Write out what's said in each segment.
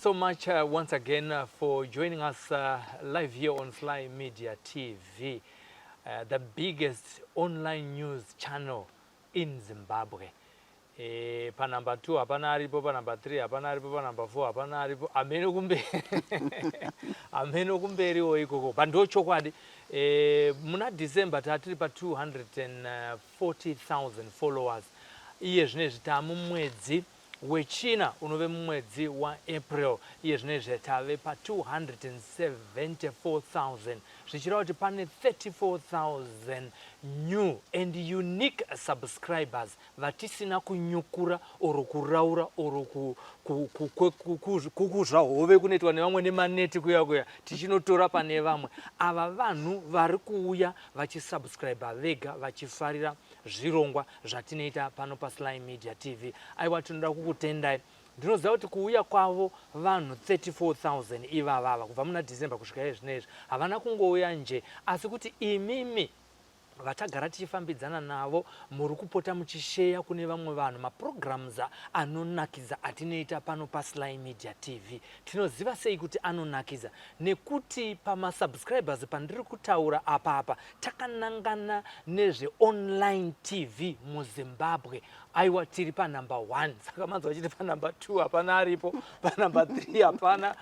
so much once again for joining us live here on Sly Media TV, the biggest online news channel in Zimbabwe. E, panumber 2 hapana aripo, panumber 3 hapana aripo, panumber 4 hapana aripo, hameno kumberi, hameno kumberiwo ikoko. Ndo chokwadi. E, muna December tatiri pa 240,000 followers. Iye zvinezvi taamumwedzi wechina unove mumwedzi waApril, iye zvinezvi tave pa274,000, zvichireva kuti pane 34,000 new and unique subscribers vatisina kunyukura or kuraura or kukuzva hove kunoitwa nevamwe nemaneti kuya kuya tichinotora pane vamwe. Ava vanhu vari kuuya vachisubscribe vega vachifarira zvirongwa zvatinoita pano paSly Media TV. Aiwa, tinoda kukutendai. Ndinoziva kuti kuuya kwavo vanhu 34,000 ivavava kubva muna December kusvika iye zvinezvi havana kungouya nje, asi kuti imimi vatagara tichifambidzana navo muri kupota muchisheya kune vamwe vanhu maprograms anonakidza atinoita pano paSly Media TV. Tinoziva sei kuti anonakidza? Nekuti pamasubscribers pandiri kutaura apapa takanangana nezveonline TV muZimbabwe, aiwa, tiri panumber 1. Saka manzwa chiti panumber 2 hapana aripo, panumber 3 hapana,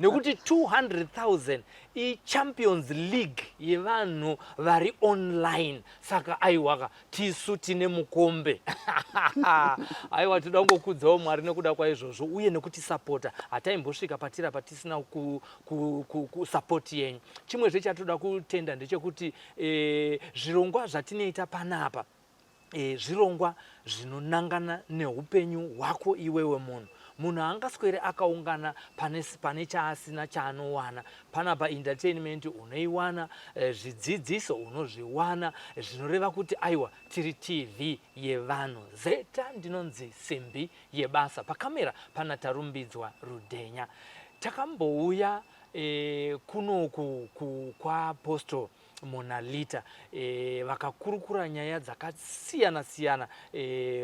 nekuti 200,000 iChampions League yevanhu vari online. Saka aiwaka, tisu tine mukombe. Aiwa, toda kungokudzawo Mwari nekuda kwaizvozvo uye nekutisapota. Hataimbosvika patira patisina kusapoti yenyu. Chimwezve chatoda kutenda ndechekuti zvirongwa zvatinoita panapa zvirongwa zvinonangana neupenyu hwako iwewe munhu. Munhu haangaswere akaungana pane chaasina chaanowana panapa. Entertainment unoiwana, zvidzidziso unozviwana, zvinoreva kuti aiwa, tiri TV yevanhu. Zeta ndinonzi Simbi Yebasa, pakamera pana Tarumbidzwa Rudhenya. Takambouya kunoku kwaApostle Monalita, vakakurukura nyaya dzakasiyana siyana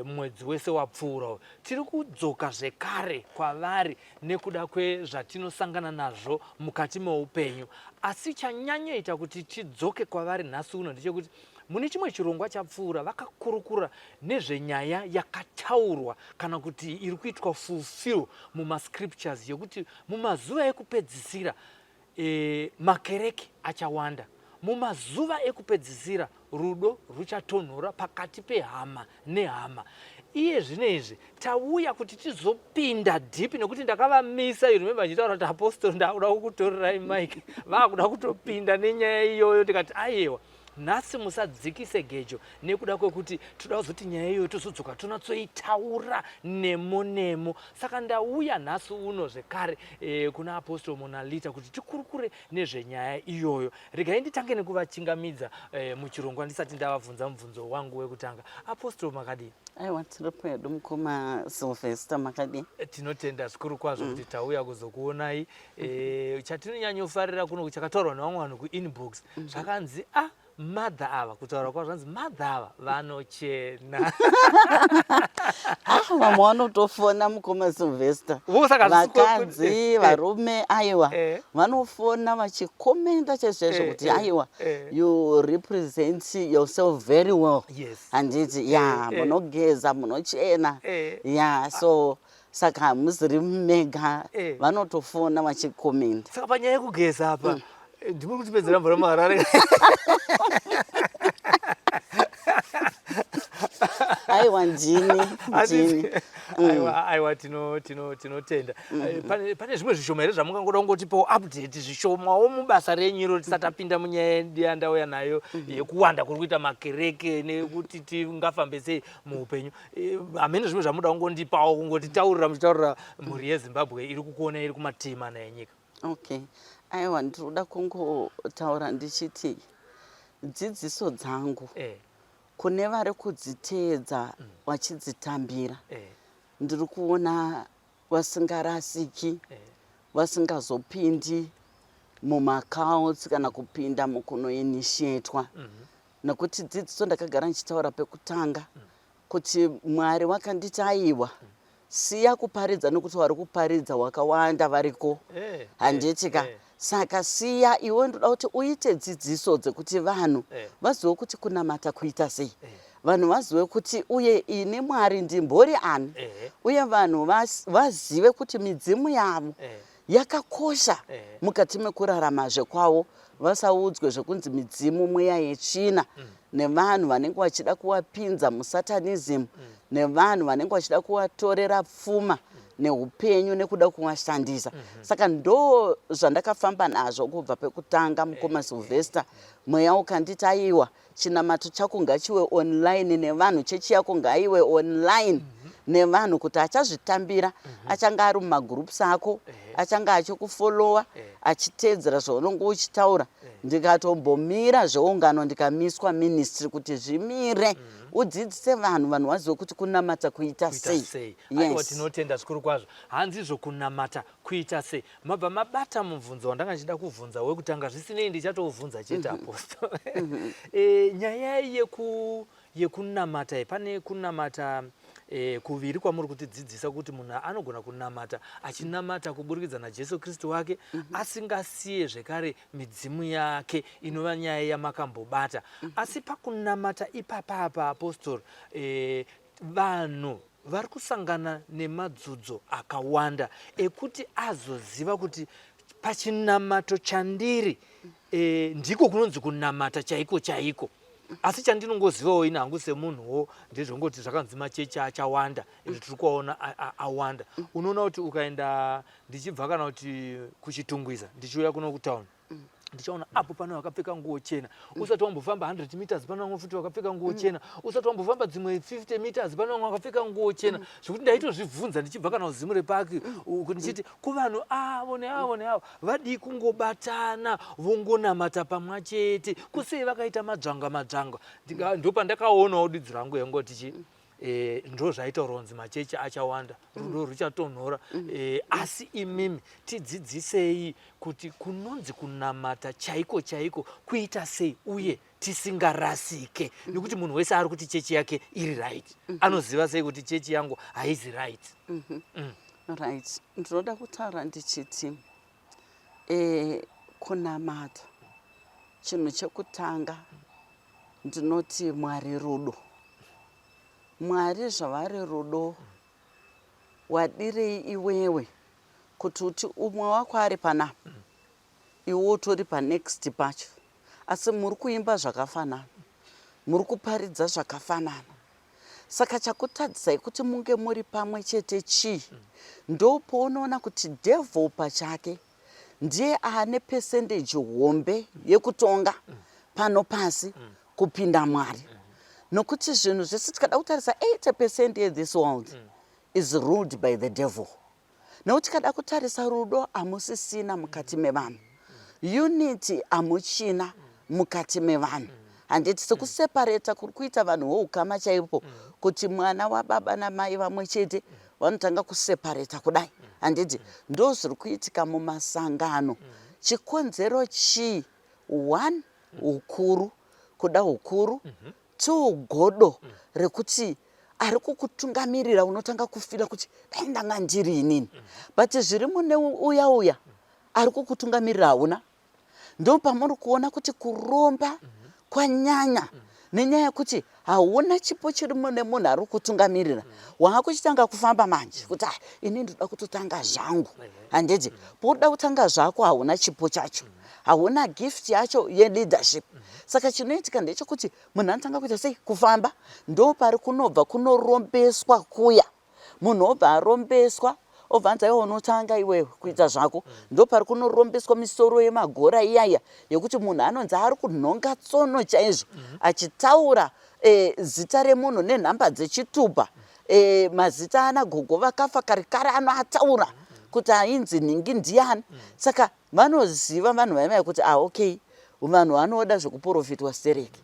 mwedzi wese wapfuura. Tiri kudzoka zvekare kwavari nekuda kwezvatinosangana nazvo mukati meupenyu, asi chanyanyoita kuti tidzoke kwavari nhasi uno ndechekuti mune chimwe chirongwa chapfuura vakakurukura nezvenyaya yakataurwa kana kuti iri kuitwa fulfill mumascriptures yekuti mumazuva ekupedzisira makereke achawanda, mumazuva ekupedzisira rudo ruchatonhora pakati pehama nehama. Iye zvino izvi tauya kuti tizopinda deep, nekuti ndakavamisa, you remember, ndichitaura kuti, "Apostle, ndakuda kukutorerai mic." Vakuda kutopinda nenyaya iyoyo, ndikati, "Aiwa, nhasi musadzikise gejo, nekuda kwekuti toda kuzoti nyaya iyoyo tozodzoka tonatsoitaura nemo nemo." Saka ndauya nhasi uno zvekare kuna Apostle Monalita kuti tikurukure nezvenyaya iyoyo. Regai nditange nekuvachingamidza muchirongwa ndisati ndavabvunza mubvunzo wangu wekutanga. Apostle, makadii? Aiwa, tiri pedu, mukoma Sylvester. Makadii? Tinotenda zvikuru kwazvo kuti tauya kuzokuonai. Chatinonyanyofarira kuno chakataurwa nevamwe vanhu kuinbox, zvakanzi, "A, mother ava," kutaura kwazvo zvanzi, "Mother ava vanochena." Ah, vamwe vanotofona, mukoma Sylvester. Saka vakadzi, varume, aiwa, vanofona vachikomenda chaizvo kuti aiwa, you represent yourself very well. Handiti ya, munogeza, munochena. Ya, so saka hamuziri mega. Vanotofona vachikomenda. Saka panyaya yekugeza apa, ndimuri kutipedzera mvura muHarare. Aiwa, ndini, ndini. Aiwa, tinotenda. Pane zvimwe zvishoma here zvamungangoda kungotipawo update zvishomawo mubasa renyu iro tisati tapinda munyaya yandauya nayo yekuwanda kuri kuita makereke nekuti tingafambe sei muupenyu? Hamene zvimwe zvamuda kungondipawo kungotitaurira muchitaurira mhuri yeZimbabwe iri kukuona iri kumativi mana enyika. Okay, aiwa, ndinoda kungotaura ndichiti dzidziso dzangu kune vari kudziteedza vachidzitambira, ndiri kuona vasingarasiki, vasingazopindi mumacults kana kupinda mukunoinishetwa, nekuti dzidziso ndakagara ndichitaura pekutanga kuti Mwari wakanditi aiwa. Siya kuparidza nokuti vari kuparidza wakawanda variko. Eh, Handiti ka? eh. Saka siya iwe, ndoda kuti uite dzidziso dzekuti vanhu vazive kuti kunamata kuita sei. Vanhu vazive kuti uye ini Mwari ndimbori ani. Uye vanhu vazive kuti midzimu yavo yakakosha mukati mekuraramazve kwavo. Vasaudzwe zvekunzi midzimu mweya yetsvina nevanhu vanenge vachida kuvapinza musatanism nevanhu vanenge vachida kuvatorera pfuma neupenyu nekuda kuvashandisa. Saka ndo zvandakafamba nazvo kubva pekutanga, mukoma Sylvester. Mweya ukanditi, aiwa, chinamato chako ngachiwe online nevanhu, chechi yako ngaiwe online nevanhu, kuti achazvitambira achange ari mumagroups ako, achange achikufollowa, achiteedzera zvaunenge uchitaura. Ndikatombomira zveungano, ndikamiswa ministry kuti zvimire, udzidzise vanhu, vanhu vazive kuti kunamata kuita kuita sei. sei. Aiwa, Yes. tinotenda zvikuru kwazvo. Hanzizvo, kunamata kuita sei? Mabva mabata mubvunzo wandanga ndichida kubvunza wekutanga. Zvisinei, ndichatoubvunza chete, Apostle. Nyaya yekunamata iyi, pane kunamata kuviri kwamuri kutidzidzisa, kuti munhu anogona kunamata achinamata kuburikidza naJesu Kristu wake, asingasiye zvekare midzimu yake, inova nyaya yamakambobata. Asi pakunamata ipapapa, Apostle, vanhu vari kusangana nemadzudzo akawanda ekuti azoziva kuti pachinamato chandiri ndiko kunonzi kunamata chaiko chaiko. Asi chandinongozivawo ini hangu semunhuwo ndezvongoti zvakanzi machechi achawanda, izvi tiri kuaona awanda. Unoona kuti ukaenda, ndichibva kana kuti kuChitungwiza ndichiuya kuno kutauni, ndichaona apo pane vakapfeka nguo chena. Usati wambofamba 100 meters, pane vamwe futi vakapfeka nguo chena. Usati wambofamba dzimwe 50 meters, pane vamwe vakapfeka nguo chena, zvekuti ndaitozvibvunza ndichibva kana kuZimre Park uku, ndichiti kuvanhu avo neavo neavo, vadii kungobatana vongonamata pamwe chete? Kusei vakaita madzvanga madzvanga? Ndopandakaonawo dudzi rangu yangoti chi ndo zvaitaurwa kunzi machechi achawanda, rudo ruchatonhora. Asi imimi tidzidzisei kuti kunonzi kunamata chaiko chaiko kuita sei, uye tisingarasike, nekuti munhu wese ari kuti chechi yake iri right. Anoziva sei kuti chechi yangu haizi right? Right, ndinoda kutaura ndichiti kunamata, chinhu chekutanga ndinoti Mwari rudo. Mwari zvavari rudo, wadirei iwewe kuti uti umwe wako ari panapa, iwe utori panext pacho, asi muri kuimba zvakafanana, muri kuparidza zvakafanana? Saka chakutadzisai kuti munge muri pamwe chete chii? Ndopounoona kuti devil pachake ndiye aane percentage hombe yekutonga pano pasi kupinda Mwari, nokuti zvinhu zvese tikada kutarisa, 80% yethis world is ruled by the devil. Nokuti tikada kutarisa, rudo hamusisina mukati mevanhu, unity hamuchina mukati mevanhu, handiti? Sekuseparata kuri kuita vanhu voukama chaipo, kuti mwana wababa namai vamwe chete vanotanga kuseparata kudai, handiti? Ndo zviri kuitika mumasangano. Chikonzero chii? One, ukuru, kuda ukuru. Two, godo rekuti ari kukutungamirira, unotanga kufeela kuti dai ndanga ndiri inini. But zviri mune uya uya ari kukutungamirira hauna. Ndo pamuri kuona kuti kuromba kwanyanya, nenyaya yekuti hauna chipo chiri mune munhu ari kukutungamirira. Waakuchitanga kufamba manje kuti, "Ah, ini ndoda kutotanga zvangu," handiti? Poda kutanga zvako, hauna chipo chacho, hauna gift yacho yeleadership. Saka chinoitika ndechekuti munhu anotanga kuita sei? Kufamba. Ndo pari kunobva kunorombeswa kuya. Munhu obva arombeswa, obva anzi, "Aiwa, unotanga iwewe kuita zvako." Ndo pari kunorombeswa misoro yemagora iyaya, yekuti munhu anonzi ari kunhonga tsono chaizvo, achitaura zita remunhu nenhamba dzechitupa, mazita ana gogo vakafa kare kare, anoataura kuti ainzi nhingi ndiani. Saka vanoziva vanhu vaivaya kuti, ah, okay, vanhu vanoda zvekuprofitwa stereki.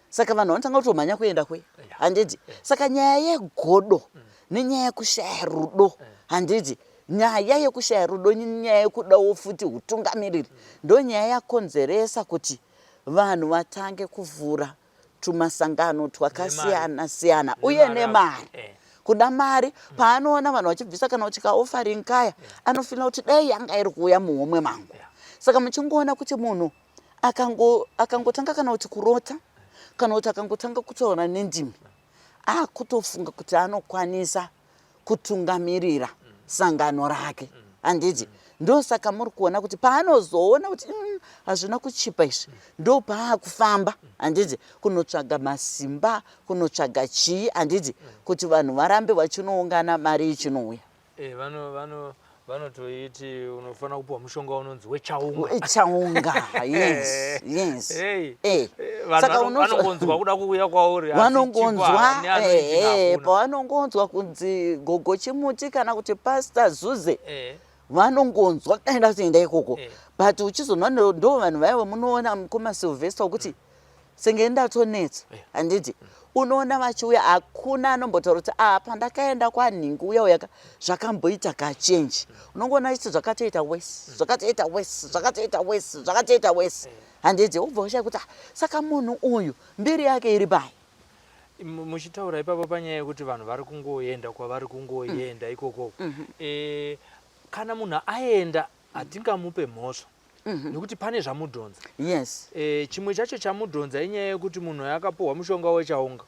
Saka vanhu vanotanga kutomhanya kuenda kwe, handiti? Saka nyaya yegodo nenyaya yekushaya rudo, handiti? Nyaya yekushaya rudo nenyaya yekudawo futi utungamiriri ndo nyaya yakonzeresa kuti vanhu vatange kuvhura tumasangano twakasiyana siyana, uye Nemari. Nemari. Kuda mari. Paanoona vanhu vachibvisa kana kuti kaoffering kaya, anofila kuti dai yanga iri kuuya muhomwe mangu. Saka muchingoona kuti munhu akangotanga kana kuti kurota, kana kuti akangotanga kutaura nendimi, akutofunga kuti anokwanisa kutungamirira sangano rake, handiti? Ndosaka muri kuona kuti paanozoona kuti hazvina kuchipa izvi, ndo paakufamba, handiti, kunotsvaga masimba, kunotsvaga chii, handiti, kuti vanhu varambe vachinoungana, mari ichinouya. Eh, vanotoiti unofanira kupiwa mushonga unonzi wechaunga. Chaunga, yes. Hey. Vanhu Saka vanongonzwa kuda kuuya kwauri, asi vanongonzwa chikwa neanoitika hakuna. Pavanongonzwa kunzi Gogo Chimuti kana kuti Pastor Zuze, vanongonzwa kudaenda kutoenda ikoko. But uchizonwa ndo vanhu vaiva munoona mukoma Sylvester wekuti senge ndatonetsa, handiti? Unoona vachiuya, hakuna anombotaura kuti a pandakaenda kwanhingi uya uyaka zvakamboita kachange. Unongoona chiti zvakatoita worse, zvakatoita worse, zvakatoita worse, zvakatoita worse, handiti? Ubva ushaya kuti, "Ah, saka munhu uyu mbiri yake iri pai?" Muchitaura ipapo panyaya yekuti vanhu vari kungoenda kwavari kungoenda ikoko, kana munhu aenda, hatingamupe mhosva nekuti pane zvamudhonza. Chimwe chacho chamudhonza inyaya yekuti munhu akapuhwa mushonga wechaunga.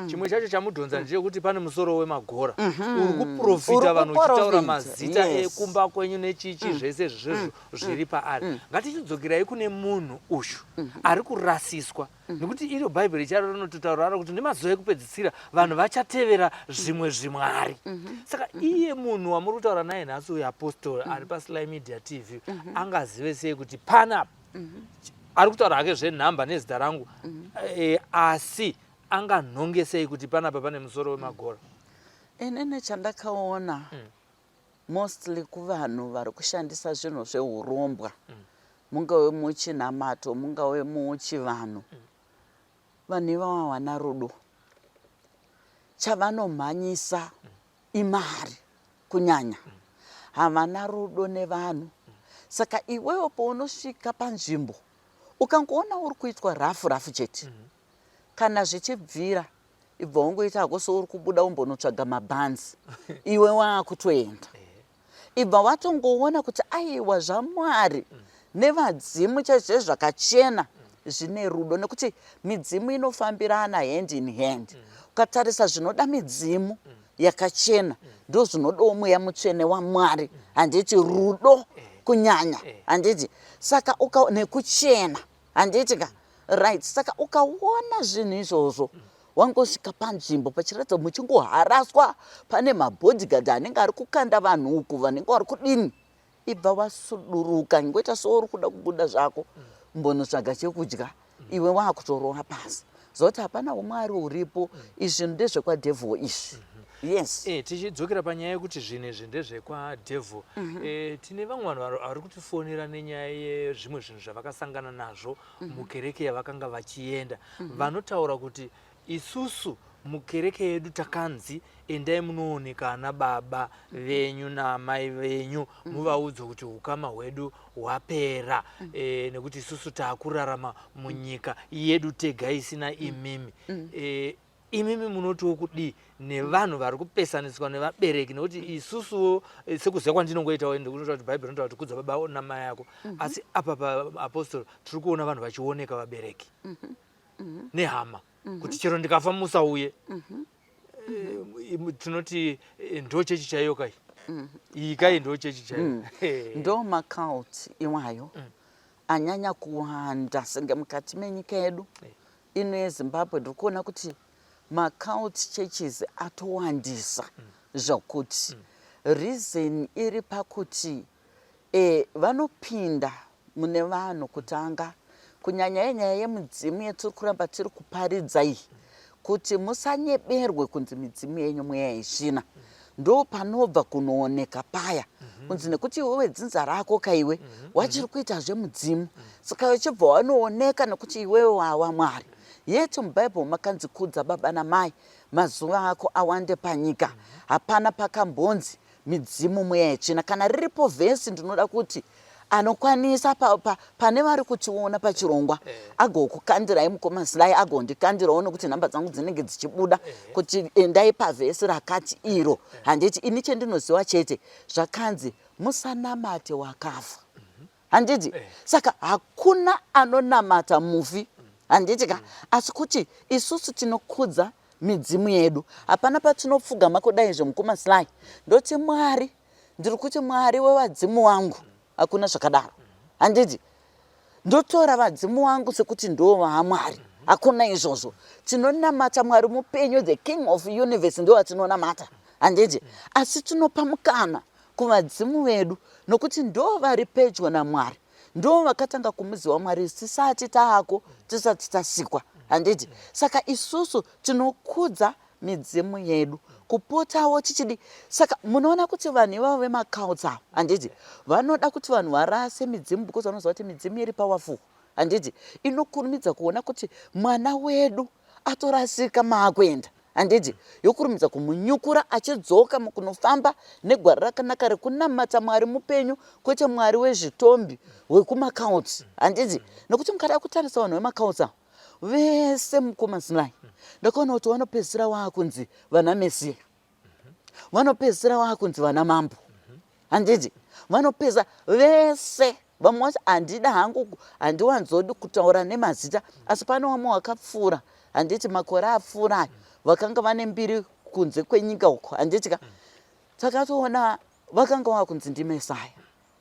Chimwe chacho chamudhonza ndechekuti pane musoro wemagora uri kuprofita Uri vanhu uchitaura kuprofita, mazita ekumba kwenyu nechichi, zvese izvozvo zviri paari. Ngatichidzokerai kune munhu uyu ari kurasiswa, nekuti iro Bhaibheri charo rinototaura raro kuti nemazuva ekupedzisira vanhu vachatevera zvimwe zvimwari. Saka iye munhu wamuri kutaura naye nhasi uyu, apostle ari paSly Media TV, angazive sei kuti panapa ari kutaura hake zvenhamba nezita rangu, asi anganhonge sei kuti panapa pane musoro wemagora? Inini chandakaona mostly kuvanhu vari kushandisa zvinhu zveurombwa, mungave muchinamato, mungave muchivanhu, vanhu ivava havana rudo. Chavanomhanyisa imari kunyanya. Havana rudo nevanhu. Saka iwewo paunosvika panzvimbo, ukangoona uri kuitwa rafu rafu chete, kana zvichibvira ibva wangoita hako seuri kubuda umbonotsvaga mabhanzi, iwe waakutoenda. Ibva watongoona kuti aiwa, zvaMwari nevadzimu chaizvo zvakachena, zvine rudo, nekuti midzimu inofambirana hand in hand. Ukatarisa zvinoda midzimu yakachena ndo zvinodawo mweya mutsvene waMwari, handiti? Rudo kunyanya, handiti? Saka nekuchena, handiti ka? Right. Saka ukaona zvinhu izvozvo, wangosvika panzvimbo pachiratidza muchingoharaswa, pane mabodyguard anenge ari kukanda vanhu uku, vanenge vari kudini, ibva wasuduruka, ngoita seuri kuda kubuda zvako mbonotsvaga chekudya, iwe waakutorova pasi zoti hapana umwari uripo, izvi ndezvekwadevil izvi, yes. Tichidzokera panyaya yekuti zvinhu izvi ndezvekwadevil, tine vamwe vanhu vari kutifonera nenyaya yezvimwe zvinhu zvavakasangana nazvo mukereke yavakanga vachienda. Vanotaura kuti isusu mukereke yedu takanzi endai munooneka ana baba venyu naamai venyu, muvaudze kuti ukama hwedu hwapera, nekuti isusu taakurarama munyika yedu tega isina imimi. Imimi munotiwo kudii nevanhu vari kupesaniswa nevabereki? Nekuti isusuwo, sekuziva kwandinongoitawo, ndikunotaura kuti Bhaibheri rinotaura kuti kudza baba namai ako, asi apa paapostol tiri kuona vanhu vachioneka vabereki nehama kuti chero ndikafa musauye. Tinoti ndo chechi chaiyo kai iyi, kai ndo chechi chaiyo? Ndo macult iwayo anyanya kuwanda senge mukati menyika yedu ino yeZimbabwe. Ndiri kuona kuti macult churches atowandisa zvokuti reason iri pakuti vanopinda mune vanhu kutanga, kunyanya yenyaya yemudzimu yetiri kuramba tiri kuparidza iyi, kuti musanyeberwe kunzi midzimu yenyu mweya yetsvina. Ndo panobva kunooneka paya kunzi nekuti iwe wedzinza rako kaiwe wachiri kuita zvemudzimu, saka uchibva wanooneka nekuti iwewe wawa Mwari. Yeti muBhaibheri makanzi kudza baba namai, mazuva ako awande panyika. Hapana pakambonzi midzimu mweya yetsvina. Kana riripo vhesi, ndinoda kuti Anokwanisa pa, pa, pane vari kutiona pachirongwa agokukandirai mukoma Sly, agondikandirawo nekuti nhamba dzangu dzinenge dzichibuda kuti endai pavhesi rakati iro. Handiti ini chendinoziva chete zvakanzi musanamate wakafa. Handiti saka hakuna anonamata mufi, handiti ka? Asi kuti isusu tinokudza midzimu yedu. Hapana patinopfugama kudai zvemukoma Sly ndoti Mwari, ndiri kuti Mwari wevadzimu wangu. Hakuna zvakadaro, handiti? Ndotora vadzimu wangu sekuti ndo vaamwari. Hakuna izvozvo. Tinonamata Mwari mupenyu, the king of universe, ndo vatinonamata, handiti? Asi tinopa mukana kuvadzimu vedu nokuti ndo vari pedyo naMwari, ndo vakatanga kumuziva Mwari tisati taako, tisati tasikwa, handiti? Saka isusu tinokudza midzimu yedu kupotawo tichidi. Saka munoona kuti vanhu ivavo vemacults ava, handiti, vanoda kuti vanhu varase midzimu because vanoziva kuti midzimu iri powerful, handiti? Inokurumidza kuona kuti mwana wedu atorasika maakuenda, handiti? Yokurumidza kumunyukura achidzoka mukunofamba negwara rakanaka rekunamata Mwari mupenyu, kwete Mwari wezvitombi wekumacults, handiti? Nokuti mukada kutarisa vanhu vemacults ava vese, mukoma Sly, ndakaona kuti vanopedzisira waakunzi vana Mesiya, vanopedzisira waakunzi vana mambo, handiti? Vanopedza vese. Vamwe vacho handida hangu, handiwanzodi kutaura nemazita, asi pane vamwe vakapfuura, handiti, makore apfuura ayo, vakanga vane mbiri kunze kwenyika uko, handiti ka? Takatoona vakanga vakunzi ndimesaya,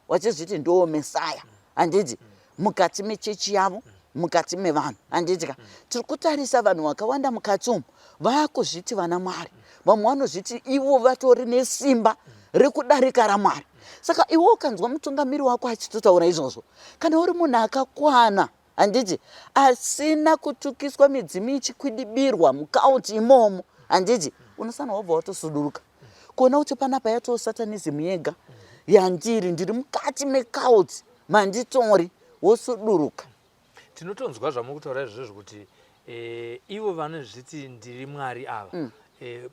vachizviti ndiwo mesaya, handiti, mukati mechechi yavo, mukati mevanhu, handiti ka? Tiri kutarisa vanhu vakawanda mukati umu vaakuzviti vana Mwari. Vamwe vanozviti ivo vatori nesimba rekudarika raMwari. Saka iwe ukanzwa mutungamiri wako achitotaura izvozvo, kana uri munhu akakwana, handiti, asina kutukiswa midzimu ichikwidibirwa mukauti imomo, handiti, unosana wabva watosuduruka kuona kuti panapa yatoo satanism yega yandiri, ndiri mukati mecult manditori, wosuduruka. Tinotonzwa zvamuri kutaura izvozvo kuti ivo vanozviti ndiri Mwari ava.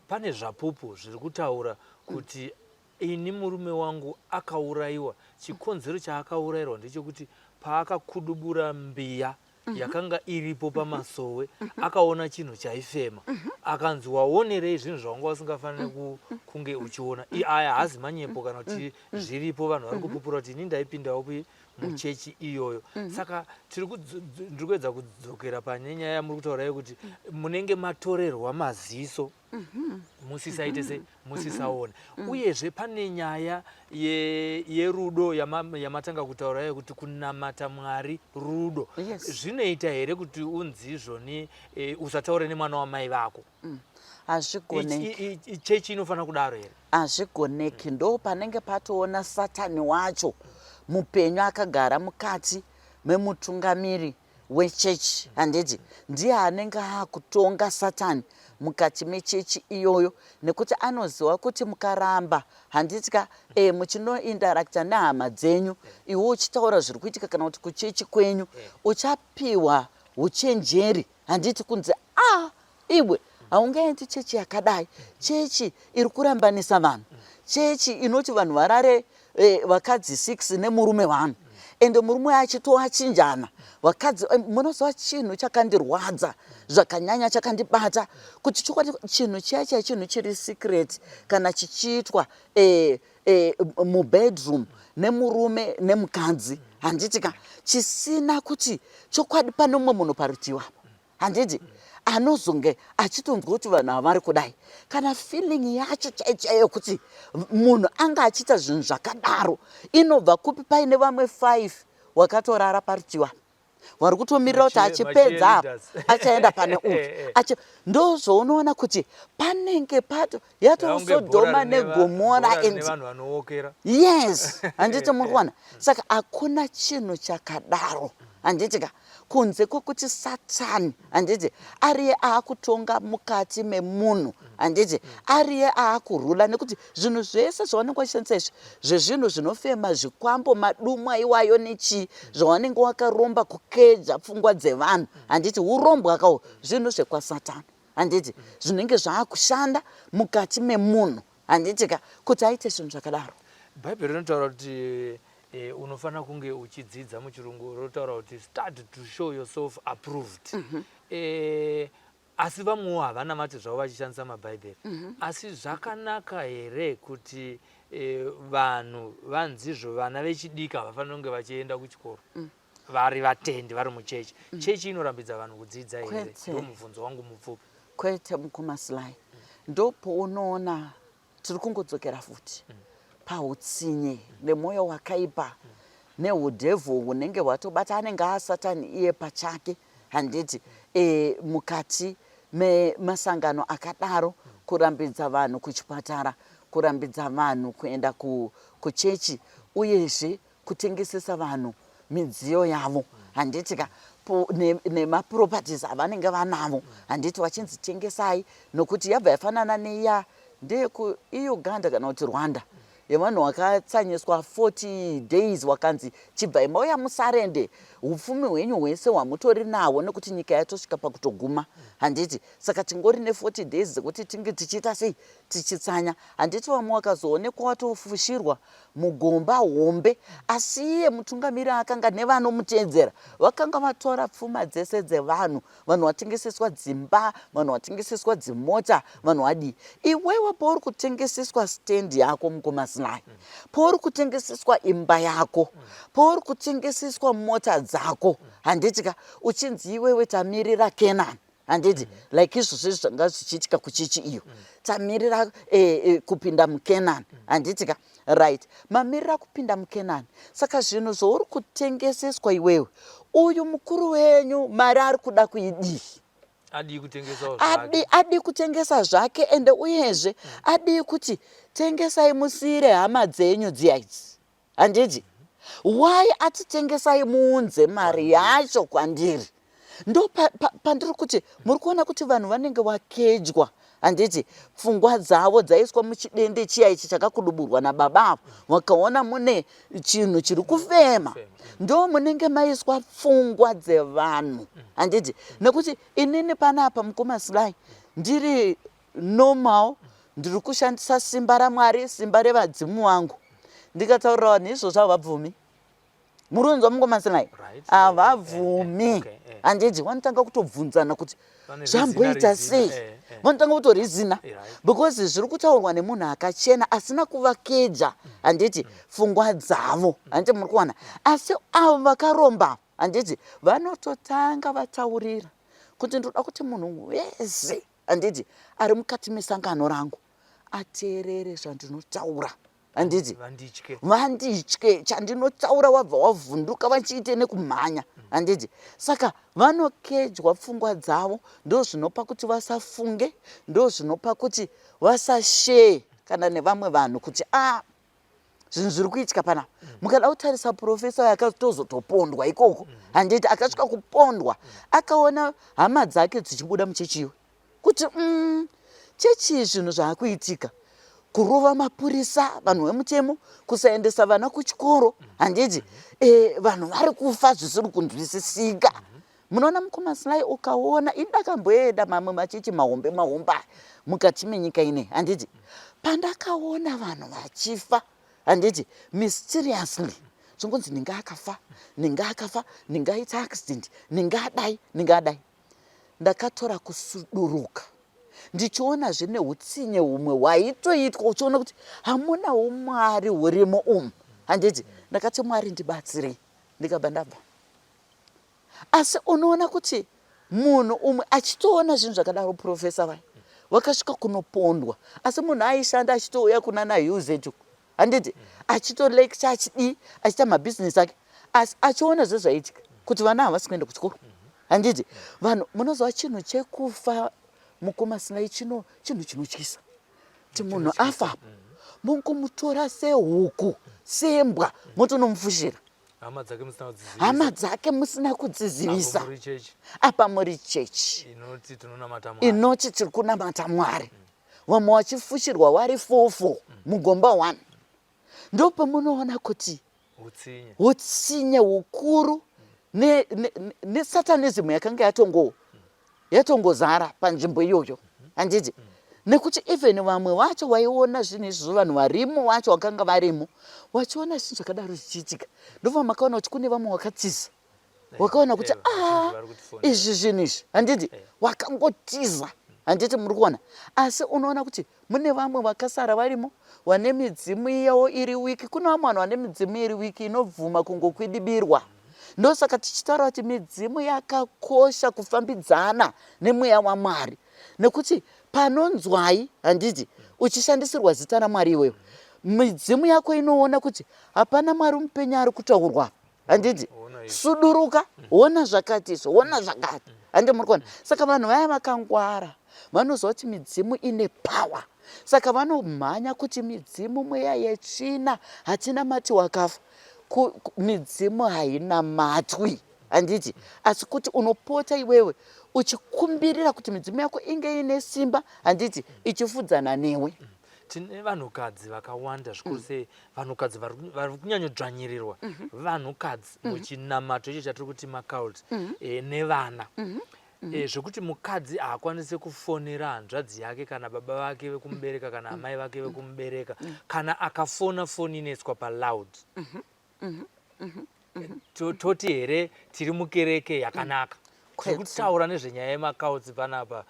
Pane zvapupu zviri kutaura kuti ini murume wangu akaurayiwa, chikonzero chaakaurayirwa ndechekuti paakakudubura mbiya yakanga iripo pamasowe, akaona chinhu chaifema, akanzi waonerei zvinhu zvawanga usingafaniri kunge uchiona. Aya haazi manyepo kana kuti zviripo, vanhu vari kupupura kuti ini ndaipindawo muchechi iyoyo. Saka tiri ndiri kuedza kudzokera pane nyaya yamuri kutaura yekuti munenge matorerwa maziso, musisaite se musisaone. Uyezve pane nyaya yerudo yamatanga kutaura yekuti kunamata Mwari rudo. Zvinoita here kuti unzi izvoni usataure nemwana wamai vako? Hazvigoneki. Chechi inofanira kudaro here? Hazvigoneki. Ndo panenge patoona Satani wacho mupenyu akagara mukati memutungamiri wechechi, handiti? Ndiye anenge akutonga Satani mukati mechechi iyoyo, nekuti anoziva kuti mukaramba, handiti ka, muchinoindarakta nehama dzenyu, iwe uchitaura zviri kuitika kana kuti kuchechi kwenyu, uchapiwa uchenjeri, handiti, kunzi a iwe haungaendi chechi yakadai, chechi iri kurambanisa vanhu, chechi inoti vanhu varare vakadzi 6 nemurume vanhu, ende murume achitoachinjana vakadzi. Munoziva chinhu chakandirwadza zvakanyanya, chakandibata kuti chokwadi chinhu chiya chiya, chinhu chiri secret kana chichiitwa mubedroom nemurume nemukadzi, handiti ka, chisina kuti chokwadi pane umwe munhu parutivi apo, handiti, anozonge achitonzwa kuti vanhu ava vari kudai, kana feeling yacho chaiyo chaiyo yekuti munhu anga achiita zvinhu zvakadaro inobva kupi paine vamwe 5 wakatorara parutivi apa vari kutomirira kuti achipedza apa achaenda pane uyu? Ndo zvaunoona kuti panenge pato yatosodhoma neGomora and vanhu vanowokera. Yes, handiti muri kuona? Saka hakuna chinhu chakadaro, handiti ka, kunze kwekuti Satani, handiti, ariye aakutonga mukati memunhu, handiti, ariye aakurula, nekuti zvinhu zvese zvavanenge vachishandisa izvi zvezvinhu zvinofema, zvikwambo, madumwa iwayo nechii zvavanenge wakaromba kukeja pfungwa dzevanhu, handiti, urombwa kawo, zvinhu zvekwaSatani, handiti, zvinenge zvaakushanda mukati memunhu, handiti ka, kuti aite zvinhu zvakadaro. Bhaibheri rinotaura kuti Unofanira kunge uchidzidza, muchirungu rotaura kuti "start to show yourself approved". Asi vamwewo havanamati zvavo vachishandisa mabhaibheri. Asi zvakanaka here kuti vanhu vanzizvo, vana vechidiki havafaniri kunge vachienda kuchikoro vari vatendi, vari muchechi? Chechi inorambidza vanhu kudzidza here? Kwete. Ndo mubvunzo wangu mupfupi. Kwete, mukoma Sly. Ndopounoona tiri kungodzokera futi pautsinye nemwoyo wakaipa neudhevhu hunenge hwatobata. Anenge asatani iye pachake, handiti? Mukati memasangano akadaro, kurambidza vanhu kuchipatara, kurambidza vanhu kuenda kuchechi, uyezve kutengesesa vanhu midziyo yavo, handiti ka, nemaproperties avanenge vanavo, handiti? Vachinzi tengesai, nokuti yabva yafanana neiya ndeyeku iUganda kana kuti Rwanda, yevanhu vakatsanyiswa 40 days, wakanzi chibvai mauya musarende upfumi hwenyu hwese hwamutori nahwo, nekuti nyika yatosvika pakutoguma, handiti? Saka tingori ne40 days dzekuti tinge tichiita sei, tichitsanya, handiti? Vamwe vakazoonekwa watofushirwa mugomba hombe, asi iye mutungamiri akanga nevanomutedzera vakanga vatora pfuma dzese dzevanhu. Vanhu vatengeseswa dzimba, vanhu vatengeseswa dzimota, vanhu vadii. Iwewe pauri kutengeseswa stand yako, mukoma Sly, pauri kutengeseswa imba yako, pauri kutengeseswa mota dzako, handiti ka, uchinzi iwewe tamirira Kenani, handiti? Like izvozvo zvanga zvichiitika kuchechi iyo, tamirira kupinda muKenani, handiti ka? Right, mamirira kupinda muKenani. Saka zvinhu zvauri kutengeseswa iwewe, uyu mukuru wenyu mari ari kuda kuidii? Adii kutengesawo Adi, zvake? Adi kutengesa zvake. Ende uyezve adii kuti tengesai musiyire hama dzenyu dziya idzi, handiti? Why atitengesai muunze mari yacho kwandiri? Ndo pandiri kuti muri kuona kuti vanhu vanenge vakedywa, handiti? Pfungwa dzavo dzaiswa muchidende chiya ichi chakakuduburwa nababa avo, vakaona mune chinhu chiri kufema, ndo munenge maiswa pfungwa dzevanhu, handiti? Nekuti inini panapa, mukoma Sly, ndiri normal, ndiri kushandisa simba raMwari, simba revadzimu vangu. Ndikataurira vanhu izvozvo havabvumi. Murunzwa, mukoma Sly? Havabvumi, handiti? Vanotanga kutobvunzana kuti Vane zvamboita rizina, sei. Vanotanga kutorizina because zviri kutaurwa nemunhu akachena asina kuvakeja, handiti, pfungwa dzavo, handiti? Muri kuwana? Asi avo vakaromba, handiti, vanototanga vataurira kuti ndoda kuti munhu wese, handiti, ari mukati mesangano rangu ateerere zvandinotaura, handiti? Vanditye. Vanditye chandinotaura. Wabva wavhunduka, vachiite nekumhanya, handiti? Saka vanokejwa pfungwa dzavo. Ndo zvinopa kuti vasafunge, ndo zvinopa kuti vasashare kana nevamwe vanhu kuti a zvinhu zviri kuitika panapa. Mukada kutarisa profesa akatozotopondwa ikoko, handiti? Akasvika kupondwa, akaona hama dzake dzichibuda muchechiyo kuti chechi zvinhu zvaakuitika, kurova mapurisa, vanhu vemutemo, kusaendesa vana kuchikoro, handiti? Vanhu vari kufa zvisiri kunzwisisika. Munoona, mukoma Sly, ukaona ini ndakamboenda mamwe machechi mahombe mahombe aya mukati menyika inei, handiti? Pandakaona vanhu vachifa, handiti, mysteriously, zvongonzi ninge akafa, ninge akafa, ninge aita accident, ninge adai, ninge adai, ndakatora kusuduruka ndichiona zvine utsinye humwe hwaitoitwa, uchiona kuti hamuna umwari hurimo umu, handiti? Ndakati, "Mwari, ndibatsirei." Ndikabva ndabva. Asi unoona kuti munhu umwe achitoona zvinhu zvakadaro, profesa vaya vakasvika kunopondwa, asi munhu aishanda achitouya kuna naUZ, handiti, achitolecture, achidii, achiita mabhizinesi ake, asi achiona zvezvaiitika kuti vana havasi kuenda kuchikoro, handiti? Vanhu, munoziva chinhu chekufa, mukoma Sly, chino chinhu chinotyisa, kuti munhu afa, mongomutora sehuku, sembwa, motonomufushira. Hama dzake musina kudzizivisa. Hama dzake musina kudzizivisa. Apo muri chechi. Apa muri chechi. Inoti tinonamata Mwari. Inoti tiri kunamata Mwari. Vamwe vachifushirwa vari fofo mugomba 1. Ndopamunoona kuti utsinye, utsinye hukuru nesatanism yakanga yatongozara panzvimbo iyoyo, handiti? Nekuti even vamwe vacho vaiona zvinhu izvozvo, vanhu varimo vacho vakanga varimo vachiona zvinhu zvakadaro zvichiitika, ndobva makaona kuti kune vamwe wakatiza, wakaona kuti ah, izvi zvinhu izvi, handiti, wakangotiza, handiti muri kuona? Asi unoona kuti mune vamwe vakasara varimo vane midzimu iyawo iri weak. Kune vamwe vanhu vane midzimu iri weak inobvuma kungokwidibirwa. Ndosaka tichitaura kuti midzimu yakakosha kufambidzana nemweya waMwari, nekuti panonzwai, handiti, uchishandisirwa zita raMwari iwewe, midzimu yako inoona kuti hapana Mwari mupenyu ari kutaurwa, handiti? Suduruka, ona zvakati izvo, ona zvakati, handi muri kuona? Saka vanhu vaya vakangwara vanoziva kuti midzimu ine power, saka vanomhanya kuti midzimu mweya yetsvina, hatina mati wakafa. Midzimu hainamatwi, handiti? Asi kuti unopota iwewe uchikumbirira kuti midzimu yako inge ine simba, handiti, ichifudzana newe. Tine vanhukadzi vakawanda zvikuru sei, vanhukadzi vari kunyanyodzvanyirirwa, vanhukadzi muchinamato icho chatiri kuti macult, nevana, zvekuti mukadzi haakwanisi kufonera hanzvadzi yake kana baba vake vekumubereka kana amai vake vekumubereka. Kana akafona, foni inoiswa paloud. Toti here tiri mukereke yakanaka? Tiri kutaura nezvenyaya yemacults panapa,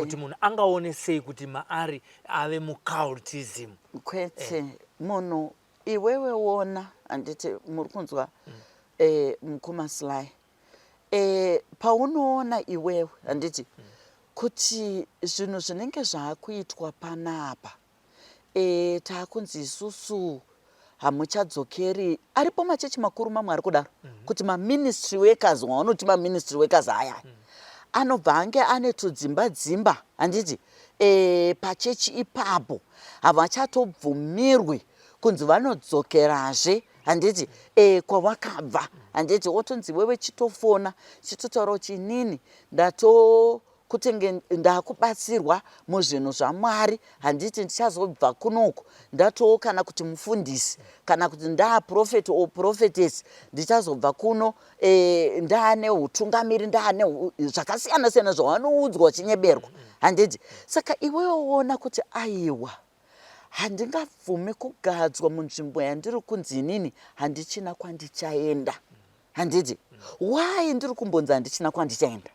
kuti munhu angaone sei kuti maari ave mucultism? Kwete. Munhu iwewe wona, handiti muri kunzwa, mukoma Sly, paunoona iwewe, handiti, kuti zvinhu zvinenge zvaakuitwa panapa, taakunzi isusu hamuchadzokeri. Aripo machechi makuru mamwe ari kudaro, kuti maministry workers, wavanoti maministry workers aya, anobva ange ane tudzimba dzimba, handiti, pachechi ipapo havachatobvumirwi kunzi vanodzokerazve, handiti, kwavakabva, handiti? Wotonzi wewe chitofona, chitotaura kuti inini ndato kutenge ndakubatsirwa muzvinhu zvaMwari, handiti, ndichazobva kunoku ndatoo kana kuti mufundisi kana kuti ndaaprophet or prophetess, ndichazobva kuno ndaane utungamiri, ndaane zvakasiyana siyana zvavanoudzwa uchinyeberwa, handiti? Saka iwewe woona kuti aiwa, handingabvumi kugadzwa munzvimbo yandiri kunzi inini handichina kwandichaenda, handiti? Why ndiri kumbonzi handichina kwandichaenda?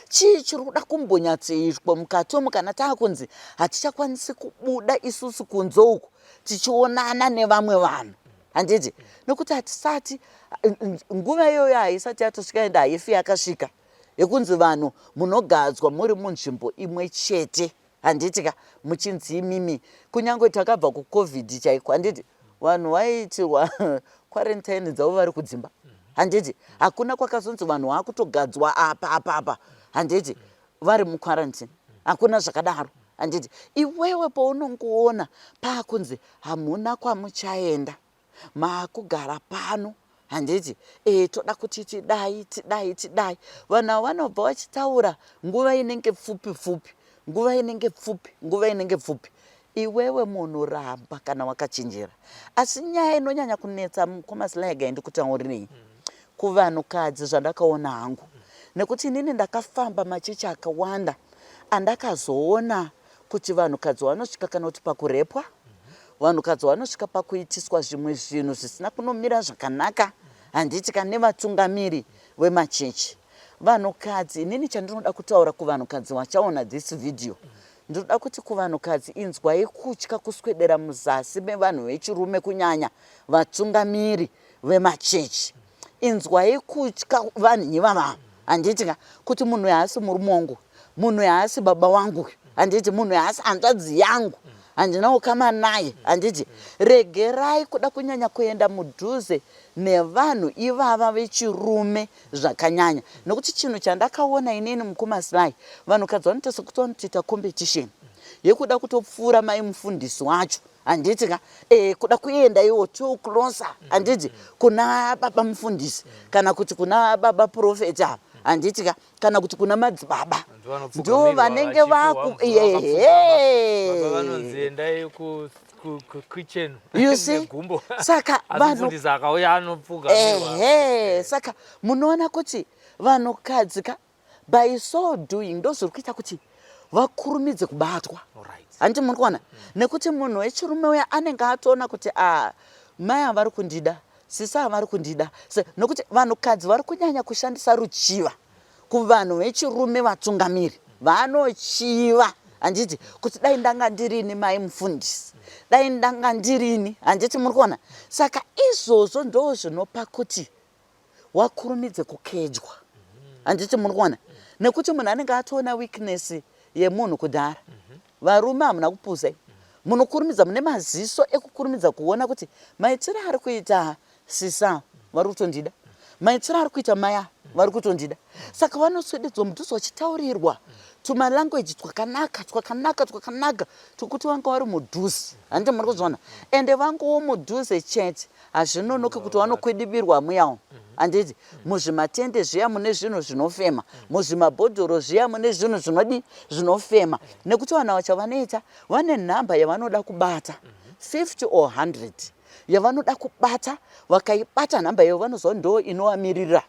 Chii chiri kuda kumbonyatsoitwa mukati omu kana taakunzi hatichakwanisi kubuda isusu kunze uku tichionana nevamwe vanhu, handiti? Nokuti hatisati, nguva iyoyo haisati yatosvika, ende haifi yakasvika yekunzi vanhu munogadzwa muri munzvimbo imwe chete, handiti ka, muchinzi imimi. Kunyange takabva kuCovid chaiko, handiti, vanhu vaiitirwa quarantine dzavo vari kudzimba, handiti? Hakuna kwakazonzi vanhu vaakutogadzwa apa apa apa, handiti, vari muquarantine. Hakuna zvakadaro, handiti? Iwewe paunongoona paakunzi hamuna kwamuchaenda, maakugara pano, handiti, toda kuti tidai tidai tidai, vanhu ava vanobva vachitaura nguva inenge pfupi pfupi, nguva inenge pfupi, nguva inenge pfupi. Iwewe munhu ramba kana wakachenjera. Asi nyaya inonyanya kunetsa, mukoma Sly, ndikutaurirei, kuvanhukadzi zvandakaona hangu, nekuti inini ndakafamba machechi akawanda andakazoona kuti vanhukadzi vanosvika kana kuti pakurepwa, vanhukadzi vanosvika pakuitiswa zvimwe zvinhu zvisina kunomira zvakanaka, handiti ka, nevatungamiri vemachechi. Vanhukadzi, inini chandinoda kutaura kuvanhukadzi vachaona this video, ndinoda kuti kuvanhukadzi, inzwai kutya kuswedera muzasi mevanhu vechirume, kunyanya vatungamiri vemachechi. Inzwai kutya vanhu ivava, handiti ka, kuti munhu haasi murume wangu, munhu haasi baba wangu, handiti, munhu haasi hanzvadzi yangu, handina ukama naye, handiti? Regerai kuda kunyanya kuenda mudhuze nevanhu ivava vechirume zvakanyanya, nekuti chinhu chandakaona inini, mukoma Sly, vanhukadzi vanoita sekuti vanotoita competition yekuda kutopfuura mai mufundisi wacho, handiti ka, kuda kuenda iwo too closer, handiti, kuna baba mufundisi kana kuti kuna baba prophet ava, handiti ka, kana kuti kuna madzibaba. Ndo vanenge vaku ehe. Vanonzi endai ku kitchen You see? Negumbo. Saka Asi vanhu mufundisi akauya anopfugamirwa. Ehe, saka munoona kuti vanhukadzi ka, by so doing, ndo zviri kuita kuti Vakurumidze kubatwa. Handiti muri kuona? Nekuti munhu wechirume uya anenge atoona kuti a ah, mai avari kundida, sisi avari kundida. Nokuti vanhukadzi vari kunyanya kushandisa ruchiva kuvanhu vechirume vatungamiri. Vanochiva handiti kuti dai ndanga ndirini mai mufundisi, dai ndanga ndirini, handiti muri kuona? Saka izvozvo ndo zvinopa kuti wakurumidze kukejwa, handiti muri kuona? Nekuti munhu anenge atoona weakness yemunhu kudhara. Varume hamuna kupusa, munokurumidza, mune maziso ekukurumidza kuona kuti maitiro ari kuita sisa vari kutondida, maitiro ari kuita maya vari kutondida. Saka vanoswededzwa mudhuze vachitaurirwa tumalanguage twakanaka twakanaka twakanaka twekuti vanga vari mudhuze, handiti muri kuzviona? Ende vangowo mudhuze chete, hazvinonoki kuti vanokwidibirwa muyawo, handiti? Muzvimatende zviya mune zvinhu zvinofema, muzvimabhodhoro zviya mune zvinhu zvinodi zvinofema, nekuti vanhu ava chavanoita vane nhamba yavanoda kubata, 50 or 100 yavanoda kubata. Vakaibata nhamba iyo, vanoziva ndo inovamirira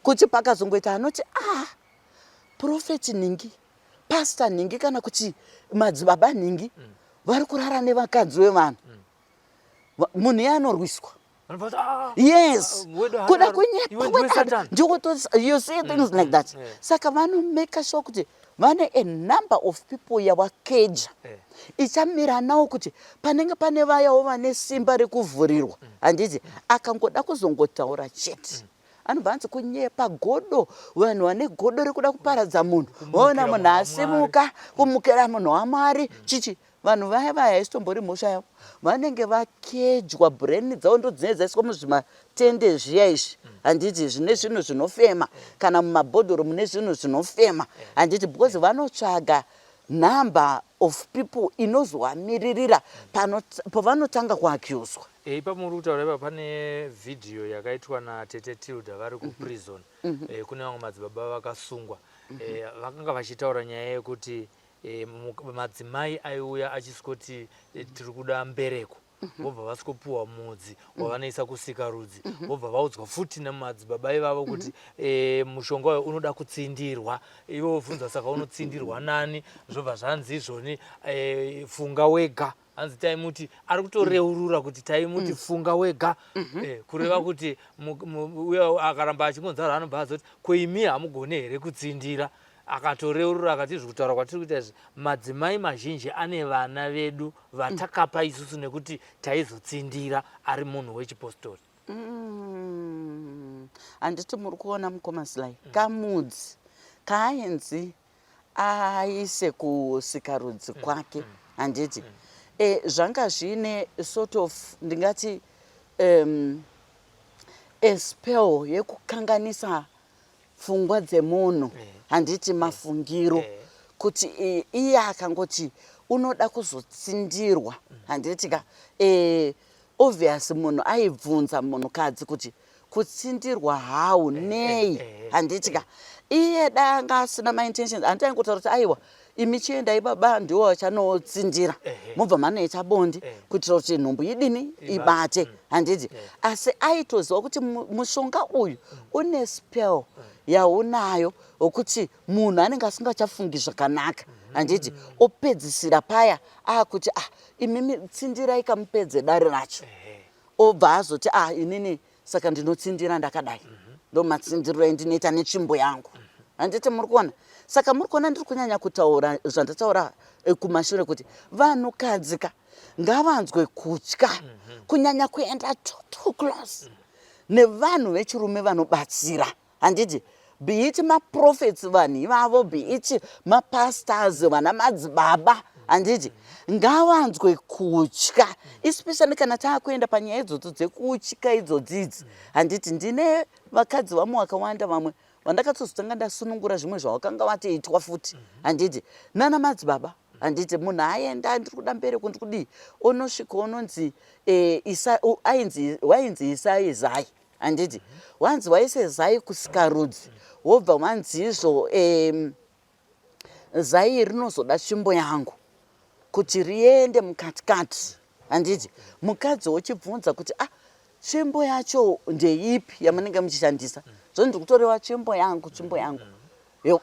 kuti pakazongoita anoti, ah, prophet nhingi, pastor nhingi, kana kuti madzibaba nhingi vari kurara nevakadzi vevanhu, munhu iye anorwiswa. Ah, yes, ah, kuda kunyepa, you see things like that. Saka vanomake sure kuti vane a number of people yavakeja ichamira nawo kuti panenge pane vayawo vane simba rekuvhurirwa, handiti? Akangoda kuzongotaura chete, anobva anzi kunyepa, godo, vanhu vane godo rekuda kuparadza munhu, vaona munhu asimuka kumukira munhu waMwari chichi. Vanhu vaya vaya haisitombori mhosva yavo, vanenge vakejwa, brain dzavo ndo dzinenge dzaiswa muzvimatende zviya izvi, handiti, zvine zvinhu zvinofema, kana mumabhodhoro mune zvinhu zvinofema, handiti? Because vanotsvaga number of people inozovamiririra pavanotanga kuaccuswa. Ipapo muri kutaura ipa pane vhidhiyo yakaitwa natete Tilda vari kuprison. Kune vamwe madzibaba vakasungwa. Vakanga vachitaura nyaya yekuti madzimai aiuya achisvikoti, "Tiri kuda mbereko," vobva vasvikopiwa mudzi wavanoisa kusikarudzi, vobva vaudzwa futi nemadzibaba ivavo kuti mushonga uyu unoda kutsindirwa. Ivo vobvunza, "Saka unotsindirwa nani?" Zvobva zvanzi izvoni, "Funga wega." Hanzi taimuti, ari kutoreurura kuti taimuti, "Funga wega." Kureva kuti uya akaramba achingonzaro anobva azoti, "Ko imi hamugoni here kutsindira?" Akatoreurura akati, izvi kutaura kwatiri kuita izvi, madzimai mazhinji ane vana vedu vatakapa isusu nekuti taizotsindira ari munhu wechipostori. Handiti muri kuona, mukoma Sly, kamudzi kaainzi aise kusikarudzi kwake, handiti? Zvanga zviine sort of, ndingati, a spell yekukanganisa pfungwa dzemunhu, handiti, mafungiro, kuti iye akangoti unoda kuzotsindirwa, handiti ka? Obvious munhu aibvunza munhukadzi kuti kutsindirwa how, nei, handiti ka? Iye dai anga asina maintentions, handiti aingotaura kuti, "Aiwa, imi chiendai, baba ndiwo vachanotsindira," mobva manoita bonde kuitira kuti nhumbu idini, ibate, handiti? Asi aitoziva kuti mushonga uyu une spell yaunayo wekuti munhu anenge asingachafungi zvakanaka, handiti? Opedzisira paya akuti, "Ah, imimi tsindirai kamupedze dare racho." Obva azoti, "Ah, inini saka ndinotsindira ndakadai, ndo matsindiriro endinoita netsvimbo yangu," handiti muri kuona? Saka muri kuona ndiri kunyanya kutaura zvandataura kumashure kuti vanhukadzi ka ngavanzwe kutya kunyanya kuenda too close nevanhu vechirume vanobatsira, handiti? Be it maprophets, vanhu ivavo, be it mapastors, vana madzibaba, handiti? Ngavanzwe kutya, especially kana taakuenda panyaya idzodzo dzekutya idzodzidzi, handiti? Ndine vakadzi vamwe vakawanda, vamwe vandakatozotanga ndasunungura zvimwe zvavakanga vatoitwa futi, handiti, nana madzibaba, handiti? Munhu aenda, "Ndiri kuda mbereko, ndiri kudii," onosvika ononzi ainzi, wainzi isai zai, handiti? Wanzi waise zai kusikarudzi, wobva wanzi izvo, zai rinozoda tsvimbo yangu kuti riende mukatikati, handiti? Mukadzi wochibvunza kuti, "Ah, tsvimbo yacho ndeipi yamunenge muchishandisa?" Zvo ndiri kutoreva tsvimbo yangu, tsvimbo yangu.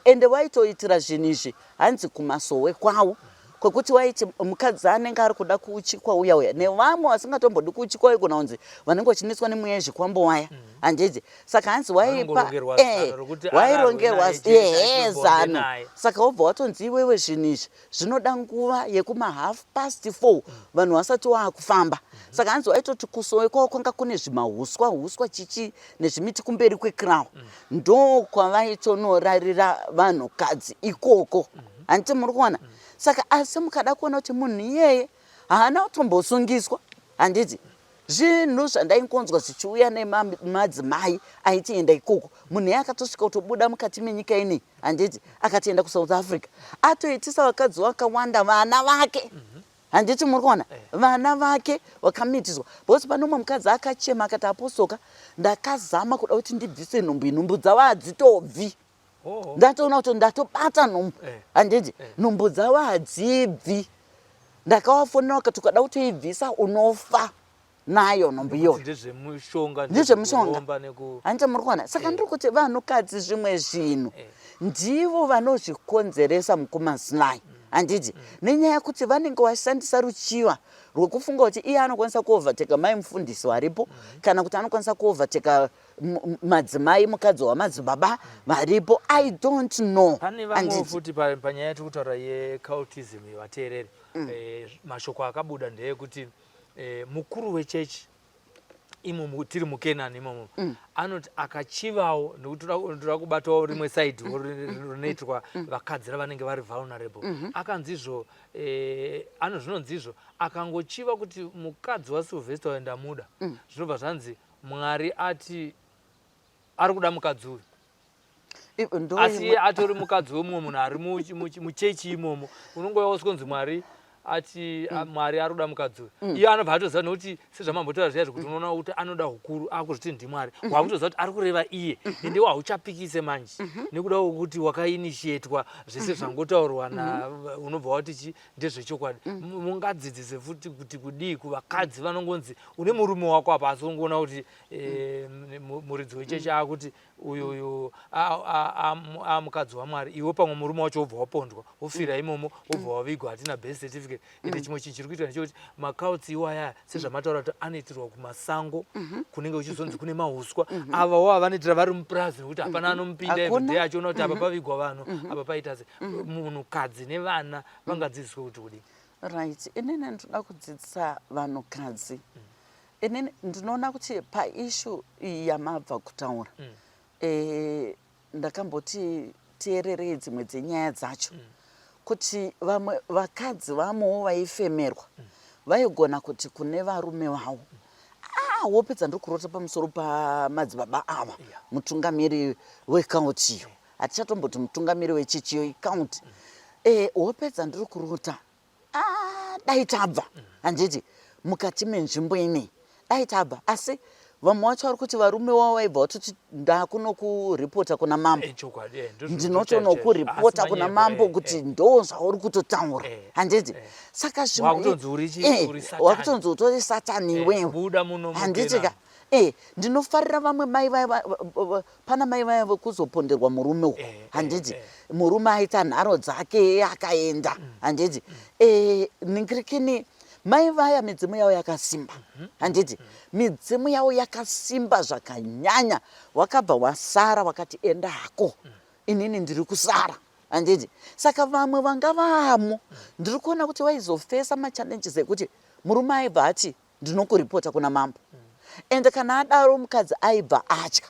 Ende waitoitira zvinhu izvi hanzi kumasowe kwavo kwekuti waiti mukadzi anenge ari kuda kuuchikwa uya uya nevamwe vasingatombodi kuuchikwa waigona kunzi vanenge vachinetswa nemweya yezvikwambo waya handiti? Saka hanzi waipa Vanongorongerwa zano rokuti ararwe wairongerwa naye chete ehe aitwe bonde zano naye. Saka wobva watonzi iwewe zvinhu izvi zvinoda nguva yekuma 4:30 vanhu vasati waakufamba. Saka hanzi waitoti kusowe kwavo kwanga kune zvimahuswa huswa chichi nezvimiti kumberi kwekirawa, ndo kwavaitonorarira vanhukadzi ikoko, handiti muri kuona? Saka asi mukada kuona kuti munhu iyeye haana kutombosungiswa, handiti? Zvinhu zvandaingonzwa zvichiuya nemadzimai aitienda ikoko, munhu iye akatosvika kutobuda mukati menyika inei, handiti? Akatoenda kuSouth Africa, atoitisa vakadzi vakawanda, vana vake, handiti muri kuona? Vana vake vakamitiswa, because pane umwe mukadzi akachema akati, "Aposoka, ndakazama kuda kuti ndibvise nhumbu, nhumbu dzavo hadzitobvi." Ndatoona kuti ndatobata nhumbu, handiti? Nhumbu dzavo hadzibvi. Ndakavafonera vakati ukada kutoibvisa unofa nayo nhumbu iyoyo. Ndezvemushonga. Ndezvemushonga. Ndezvekuromba. Handiti muri kuona? Saka ndiri kuti vanhukadzi zvimwe zvinhu ndivo vanozvikonzeresa, mukumazinai, handiti? Nenyaya yekuti vanenge vashandisa ruchiva rwekufunga kuti iye anokwanisa kuovateka mai mufundisi varipo, kana kuti anokwanisa kuovateka madzimai mukadzi wamadzibaba varipo, I don't know. Pane vamwewo Handiti? futi panyaya yatiri kutaura yecultism yevateereri, mashoko akabuda ndeyekuti mukuru wechechi imomo, tiri muKenani imomo, anoti akachivawo, nekuti toda kubatawo rimwe side rinoitwa vakadzi ravanenge vari vulnerable. Akanzi izvo ano zvinonzi izvo akangochiva kuti mukadzi waSylvester uyo ndamuda, zvinobva zvanzi Mwari ati ari kuda mukadzi uyu. Ndo Asi iye atori mukadzi wemumwe munhu ari muchechi imomo. Unongouya wosonzi Mwari ati Mwari ari kuda mukadzi uyu. Iye anobva atoziva, nekuti sezvamambotaura zviya zvekuti unoona kuti anoda ukuru, akuzviti ndiMwari, wakutoziva kuti ari kureva iye, ende hauchapikise manje nekuda kwekuti wakainitiatwa zvese zvangotaurwa na unobva wati chi ndezvechokwadi. Mungadzidzise futi kuti kudii kuvakadzi vanongonzi une murume wako apa, asi ungoona kuti muridzi wechechi akuti uyu uyu amukadzi waMwari, iwe pamwe murume wacho wobva wapondwa, wofira imomo, wobva wavigwa, hatina birth certificate. Ende chimwe chinhu chiri kuitika ndechekuti macults iwaya, sezvamataura kuti anoitirwa kumasango, kunenge kuchizonzi kune mahuswa, avawo avanoitira vari mupurazi, nekuti hapana anomupinda Hakuna. everyday achiona kuti apa pavigwa vanhu, apa paita se. Munhukadzi nevana vangadzidziswe kuti kudii? Right, inini ndinoda kudzidzisa vanhukadzi. Inini ndinoona kuti paissue iyi yamabva kutaura, ndakamboti teererei dzimwe dzenyaya dzacho, kuti vamwe vakadzi vamwewo vaifemerwa vaigona kuti kune varume vavo, "Ah, wopedza ndiri kurota pamusoro pamadzibaba ava, mutungamiri wecult iyo." Hatichatomboti mutungamiri wechechi, icult. Wopedza ndiri kurota, ah, dai tabva, handiti, mukati menzvimbo inei, dai tabva. Asi vamwe vacho vari kuti varume wavo vaibva vatoti, "Ndakunokuripota kuna mambo." Chokwadi, ndozvo. "Ndinotonokuripota Asi kuna manyepo, mambo kuti ndo zvauri kutotaura." Handiti? Saka Wakutonzi uri uri Satani. Wakutonzi utori Satani iwewe. Buda muno Handiti ka? muKenani. Ndinofarira vamwe mai vaya, pana mai vaya vekuzoponderwa murume uku, handiti? Murume aita nharo dzake akaenda, handiti? Ningirikini, mai vaya midzimu yavo yakasimba, handiti? Midzimu yavo yakasimba zvakanyanya. Wakabva wasara wakati, "Enda hako, inini ndiri kusara," handiti? Saka vamwe vanga vamo, ndiri kuona kuti vaizofesa machallenges ekuti murume aibva ati, "Ndinokuripota kuna mambo." Ende kana adaro mukadzi aibva atya.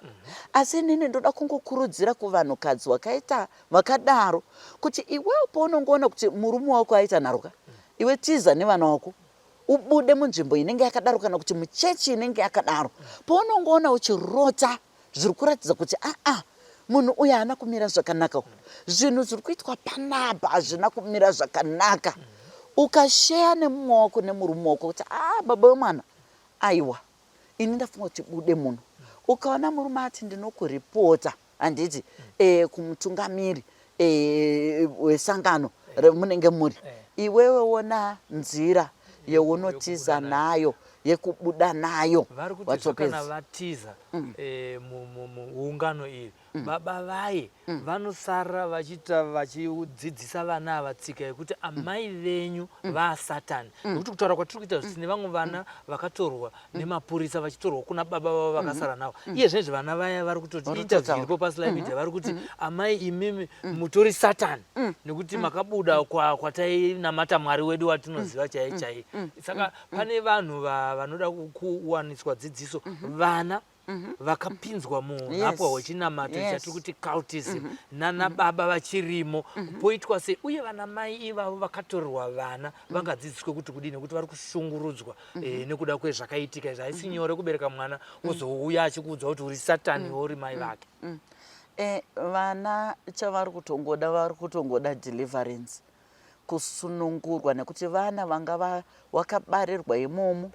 Asi inini ndoda kungokurudzira kuvanhukadzi wakaita vakadaro kuti iwewo paunongoona kuti murume wako aita nharuka, iwe tiza nevana wako, ubude munzvimbo inenge yakadaro, kana kuti muchechi inenge yakadaro. Paunongoona uchirota zviri kuratidza kuti aa, munhu uyu haana kumira zvakanaka, zvinhu zviri kuitwa panapa hazvina kumira zvakanaka, ukasheya nemumwe wako, nemurume wako kuti, "Aa, baba wemwana, aiwa, ini ndafunga kuti bude muno." Ukaona murume ati, "Ndinokuripota," handiti, kumutungamiri wesangano remunenge muri, iwewe wona nzira yeunotiza nayo. yekubuda nayo. Vari kuti kana vatiza mm. eh, muungano iri mm. baba vaye mm. vanosara vachiita vachidzidzisa vana ava tsika yekuti amai venyu mm. vasatani mm. nekuti kutaura kwatiri kuita mm. tine vamwe vana mm. vakatorwa mm. nemapurisa vachitorwa kuna baba vavo vakasara mm. navo mm. iye zvinezvi vana vaya vari kutoti interview iripo pasly media mm. vari kuti mm. amai imimi mm. mutori satani mm. nekuti mm. makabuda kwatainamata kwa mwari wedu watinoziva mm. chaiye chaiye mm. saka mm. pane vanhu vanoda kuwaniswa dzidziso mm -hmm. vana mm -hmm. vakapinzwa munhapwa yes. hwechinamato yes. chatiri kuti cultism mm -hmm. nana mm -hmm. baba vachirimo mm -hmm. poitwa sei uye vana mai ivavo vakatorerwa vana mm -hmm. vangadzidziswe kuti kudii nekuti vari kushungurudzwa mm -hmm. e, nekuda kwezvakaitika izvi haisi mm -hmm. nyore kubereka mwana mhm. ozouya achikuudza kuti uri satani mm -hmm. uri mai mhm. vake mm -hmm. e, vana chavari kutongoda vari kutongoda deliverance kusunungurwa nekuti vana vanga wakabarirwa imomo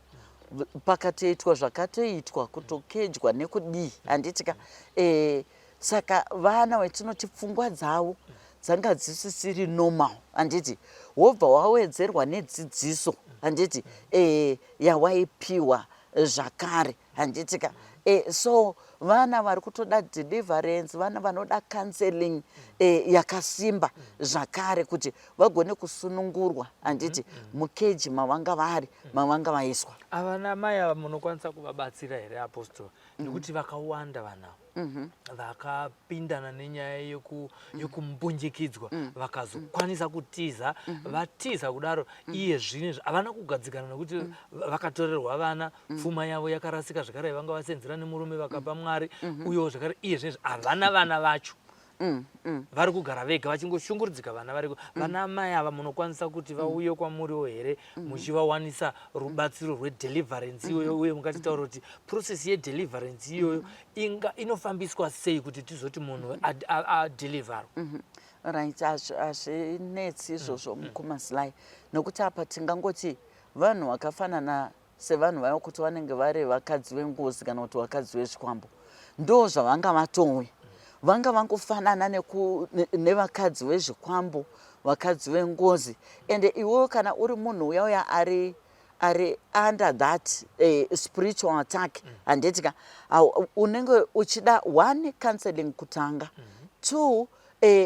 pakatoitwa zvakatoitwa kutokejwa nekudii handitika e, saka vana vetinoti pfungwa dzavo dzanga dzisisiri normal handiti wobva wawedzerwa nedzidziso handiti e, yawaipiwa zvakare handitika e, so vana vari kutoda deliverance vana vanoda counseling e, yakasimba zvakare kuti vagone kusunungurwa handiti mm, mm. mukeji mavanga vari mavanga vaiswa. Ava namai ava munokwanisa kuvabatsira here apostle nekuti vakawanda vana mm -hmm. vakapindana nenyaya yeku, mm. yekumbunjikidzwa mm. vakazokwanisa kutiza mm -hmm. vatiza kudaro mm. iye zvino havana kugadzikana nekuti mm. vakatorerwa vana mm. pfuma yavo yakarasika zvekare vanga vasenzera nemurume vakapa mm. Mwari mm -hmm. uyewo zvekare iye zvinezvi havana vana vacho Mm, mm. vari kugara vega vachingoshungurudzika vana variko mm. vana amai ava munokwanisa kuti vauye mm. kwamuriwo here mm. muchivawanisa rubatsiro rwedeliverance iyoyo mm. uye mungatitaura kuti process yedeliverance iyoyo mm. inga inofambiswa sei kuti tizoti munhu adeliverwe mm -hmm. right hazvinetsi izvozvo mm. mukoma sly nokuti apa tingangoti vanhu vakafanana sevanhu vaya kuti vanenge vari vakadzi vengozi kana kuti vakadzi vezvikwambo ndo zvavanga vatowe vanga vangofanana nevakadzi vezvikwambo vakadzi vengozi ende iwewe kana uri munhu uya uya ari ari under that spiritual attack handiti ka unenge uchida one counseling kutanga mm -hmm. two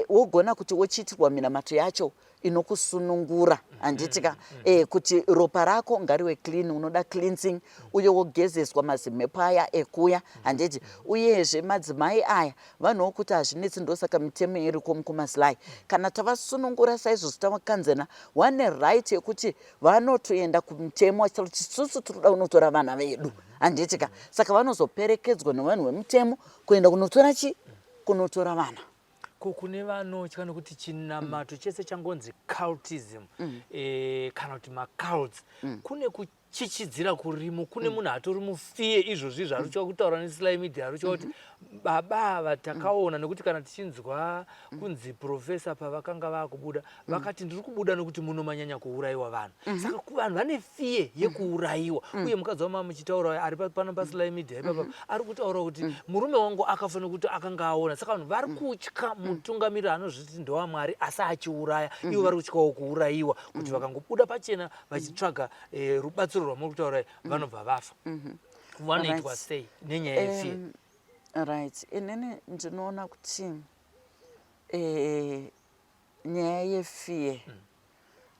wogona kuti wochiitirwa minamato yacho inokusunungura handiti ka mm, mm. Kuti ropa rako ngariwe clean unoda cleansing mm. uye wogezeswa mazimhepo aya ekuya handiti uyezve madzimai aya vanhuwo kuti hazvinetsi ndosaka mitemo iriko mukumaslai kana tavasunungura saizvozvo tavakanzena vane right yekuti vanotoenda kumutemo vachitaura kuti isusu tiri kuda kunotora vana vedu handiti ka saka vanozoperekedzwa nevanhu vemutemo kuenda kunotora chi kunotora vana. Ko kune vanotya nokuti chinamato chese changonzi cultism mm. e, kana kuti macults mm. kune kuchichidzira kurimo kune mm. munhu atori mufiye izvozvi izvi arikutya kutaura nesly media arikutya kuti mm -hmm. baba ava takaona nekuti kana tichinzwa kunzi profesa pavakanga vakubuda mm. vakati ndiri kubuda nokuti muno manyanya kuurayiwa vanhu mm -hmm. saka vanhu vane fiye yekuurayiwa mm. uye mukadzi wamama muchitaura ari pano pasly media ipapa mm -hmm. ari kutaura kuti mm. murume wangu akafa nekuti akanga aona saka vanhu vari mm. kutya mm. mutungamiriri anozviti ndewamwari asi achiuraya mm -hmm. ivo vari kutyawo kuurayiwa kuti mm. vakangobuda pachena vachitsvaga eh, rubatsiro rwamuri kutaura mm. vanobva vafa mm -hmm. vanoitwa right. sei nenyaya yefiye um, right inini ndinoona kuti eh, nyaya yefear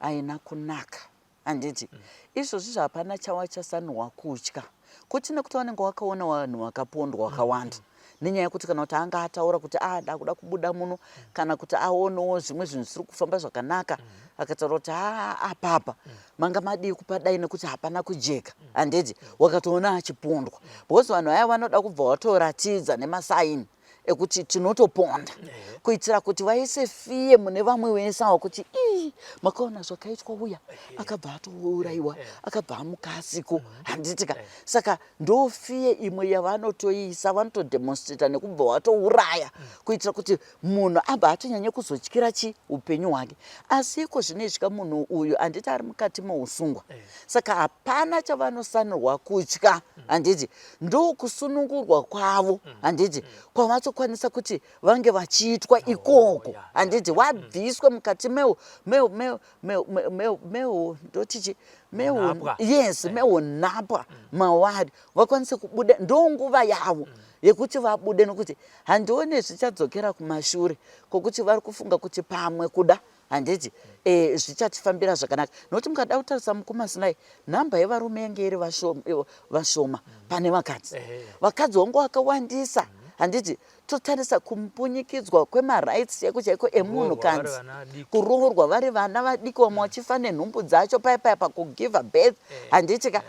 haina kunaka handiti mm. izvozvi zvahapana chawachasanirwa kutya kuti nekuti vanenge wakaona vanhu vakapondwa vakawanda mm. nenyaya yekuti kana kuti anga ataura kuti a ah, ndakuda kubuda muno mm. kana kuti aonewo zvimwe zvinhu zvisiri kufamba zvakanaka mm. akataura kuti aa ah, apapa mm. manga madii kupadai nekuti hapana kujeka handiti wakatoona achipondwa because vanhu vaya vanoda kubva watoratidza nemasaini ekuti tinotoponda kuitira kuti vaise fiye mune vamwe vese ava kuti ii makaona zvakaitwa uya akabva atouraiwa akabva amuka asiko mhm. handitika saka ndo fiye imwe yavanotoisa vanotodemonstrata nekubva watouraya mm. kuitira kuti munhu abva atonyanye kuzotyira chi upenyu hwake asi iko zvinoityika munhu uyu handiti ari mukati meusungwa saka hapana chavanosanirwa kutya mm. handiti ndokusunungurwa kwavo mm. handiti mm. kwavatokwanisa kuti vange vachiitwa oh, ikoko handiti wabviswe mukati Ndotichi yes, meunhapwa mawari vakwanise kubuda. Ndonguva yavo yekuti vabude, nokuti handione zvichadzokera kumashure kwokuti vari kufunga kuti pamwe kuda, handiti, zvichatifambira zvakanaka. Nokuti mukada kutarisa, mukoma Sly, nhamba yevarume yange iri vashoma pane vakadzi. Vakadzi vangu vakawandisa, handiti? Totarisa kumpunyikidzwa kwemarights chaiko chaiko emunhukadzi, kuroorwa vari vana vadiki, vamwe vachifa nenhumbu dzacho paya paya pakugive birth, handiti ka?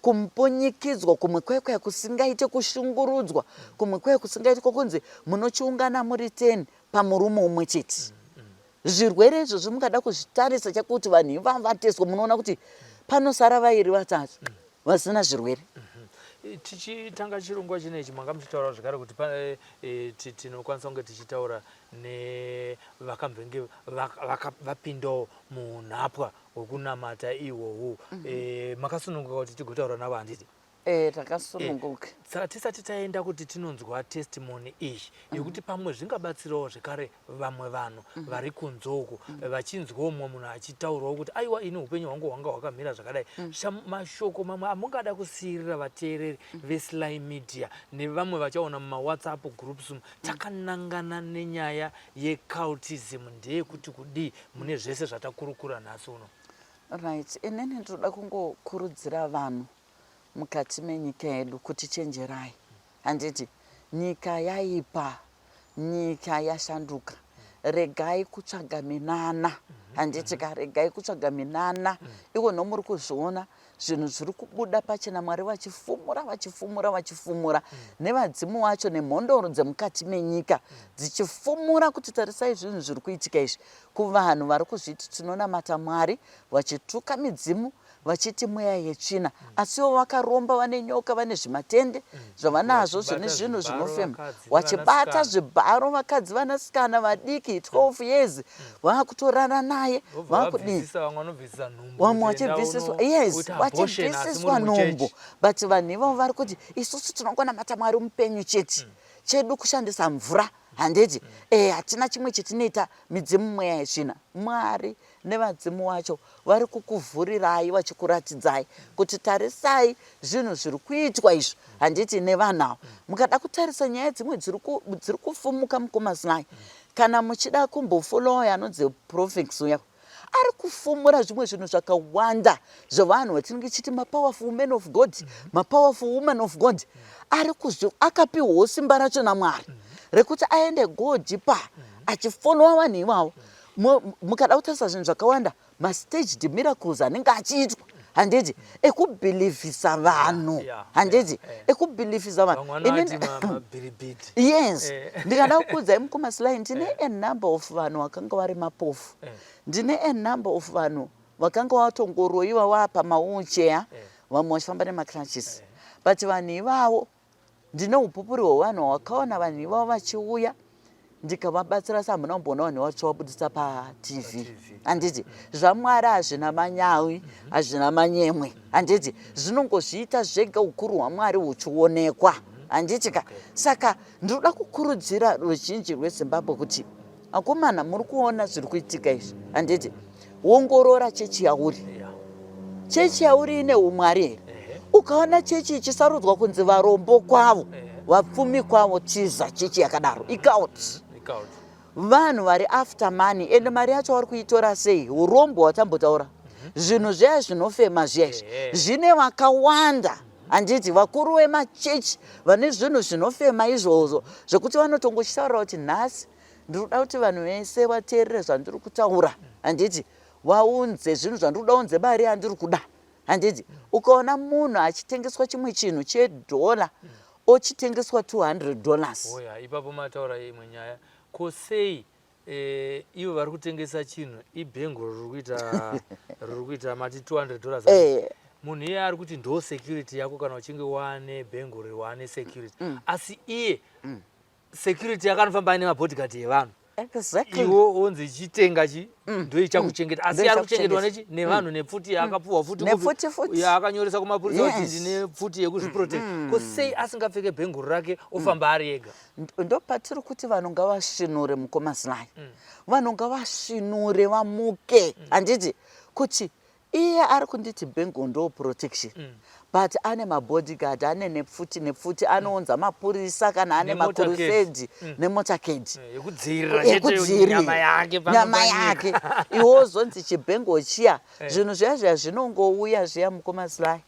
Kumpunyikidzwa kumwe kwaya kusingaite, kushungurudzwa kumwe kwaya kusingaite, kwokunzi munochiungana muri 10 pamurume umwe chete. Zvirwere izvozvo mungada kuzvitarisa chakuti vanhu ivavo vateswa, munoona kuti panosara vairi, vatatu vasina zvirwere. Tichitanga chirongwa chinechi, manga muchitaura zvekare kuti tinokwanisa kunge tichitaura nevakambenge vapindawo muunhapwa hwekunamata ihwohwu. Makasununguka kuti tigotaura navo, handiti? Takasununguka. Saka tisati taenda kuti tinonzwa testimony iyi yekuti pamwe zvingabatsirawo zvekare vamwe vanhu vari kunze uku, vachinzwawo mumwe munhu achitaurawo kuti, "Aiwa, ini upenyu hwangu hwanga hwakamira zvakadai," mashoko mamwe amungada kusiyirira vateereri veSly Media nevamwe vachaona mumaWhatsApp groups umu takanangana nenyaya yecultism ndeyekuti kudii mune zvese zvatakurukura nhasi uno? Right, inini ndinoda kungokurudzira vanhu mukati menyika yedu kuti chenjerai, handiti? Nyika yaipa, nyika yashanduka. Regai kutsvaga minana, handiti ka? Regai kutsvaga minana. Iwo nomuri kuzviona zvinhu zviri kubuda pachena, Mwari vachifumura, vachifumura, vachifumura, nevadzimu vacho nemhondoro dzemukati menyika dzichifumura kuti tarisai zvinhu zviri kuitika izvi kuvanhu vari kuzviti tinonamata Mwari, vachituka midzimu, vachiti mweya yetsvina, asiwo vakaromba, vane nyoka, vane zvimatende zvavanazvo zvine zvinhu zvinofema, vachibata zvibharo vakadzi, vanasikana vadiki, 12 years vakutorara naye, vakudii, vamwe vachibvisiswa, yes, vachibvisiswa nhumbu. But vanhu ivavo vari kuti isusu tinongonamata Mwari mupenyu chete, chedu kushandisa mvura, handiti? Hatina chimwe chetinoita, midzimu, mweya yetsvina. Mwari nevadzimu wacho vari kukuvhurirai, vachikuratidzai kuti tarisai zvinhu zviri kuitwa izvi, handiti, nevanhu ava. Mukada kutarisa nyaya dzimwe dziri kufumuka, mukoma Sly, kana muchida kumbofollowa anonzi Profix uya, ari kufumura zvimwe zvinhu zvakawanda zvevanhu vatinenge tichiti mapowerful men of God, mapowerful woman of God. Ari kuzvi akapiwawo simba racho naMwari rekuti aende go deeper achifollowa vanhu ivavo. Mukada kutarisa zvinhu zvakawanda, mastaged miracles anenge achiitwa, handiti, ekubhilivhisa vanhu, handiti, ekubhilivhisa vanhu. Yes, ndikada kukuudzai, mukoma Sly, ndine a number of vanhu vakanga vari mapofu. Ndine a number of vanhu vakanga vatongoroyiwa vapa mawheelchair, vamwe vachifamba nemacrutches, but vanhu ivavo ndine upupuri hwevanhu hwakaona vanhu ivavo vachiuya, ndikavabatsira. Samuna kumboona vanhu vachivabudisa paTV, handiti? ZvaMwari hazvina manyawi, hazvina manyemwe, handiti? Zvinongozviita zvega, ukuru hwaMwari huchionekwa, handiti ka? Saka ndinoda kukurudzira ruzhinji rweZimbabwe kuti akomana, muri kuona zviri kuitika izvi, handiti? Wongorora chechi yauri. Chechi yauri ine umwari here? Ukaona chechi ichisarudzwa kunzi varombo kwavo, vapfumi kwavo, tiza chechi yakadaro, icult. Vanhu vari after money, ende mari yacho vari kuitora sei? Urombo hwatambotaura, zvinhu zviya zvinofema zviya izvi zvine vakawanda, handiti? Vakuru vemachechi vane zvinhu zvinofema izvozvo zvekuti vanotongochitaura kuti nhasi ndiri kuda kuti vanhu vese vateerere zvandiri kutaura, handiti, vaunze zvinhu zvandiri kuda, unze mari yandiri kuda, handiti? Ukaona munhu achitengeswa chimwe chinhu chedhola, ochitengeswa $200. Oya, ipapo mataura imwe nyaya. Ko sei ivo vari kutengesa chinhu, ibhenguro riri kuita mati $200? Munhu iye ari kuti ndo security yako, kana uchinge wane bhenguro wane security, asi iye security yake anofamba aine mabodyguard evanhu. Exactly. Iwo wonzi chitenga chi ndoichakuchengeta, asi ari kuchengetwa nechi nevanhu nepfuti yaakapuhwa futi kupi? Nepfuti futi. Yaakanyoresa kumapurisa kuti ndine pfuti yekuzviprotect. Ko sei asingapfeke bhenguru rake ofamba ari ega? Ndopatiri kuti vanhu ngavasvinure, mukoma Sly. Vanhu ngavasvinure, vamuke. Handiti kuti iye ari kunditi bangle ndo protection, but ane mabodyguard, ane nepfuti, nepfuti anounza mapurisa kana ane Nemotorcade. Makurusedi nemotorcade. Yekudzivirira chete Yekudzivirira nyama yake pano nyama panyika. Yake. Iwe wozonzi chibhengo chiya, zvinhu zviya zviya zvinongouya zviya, mukoma Sly,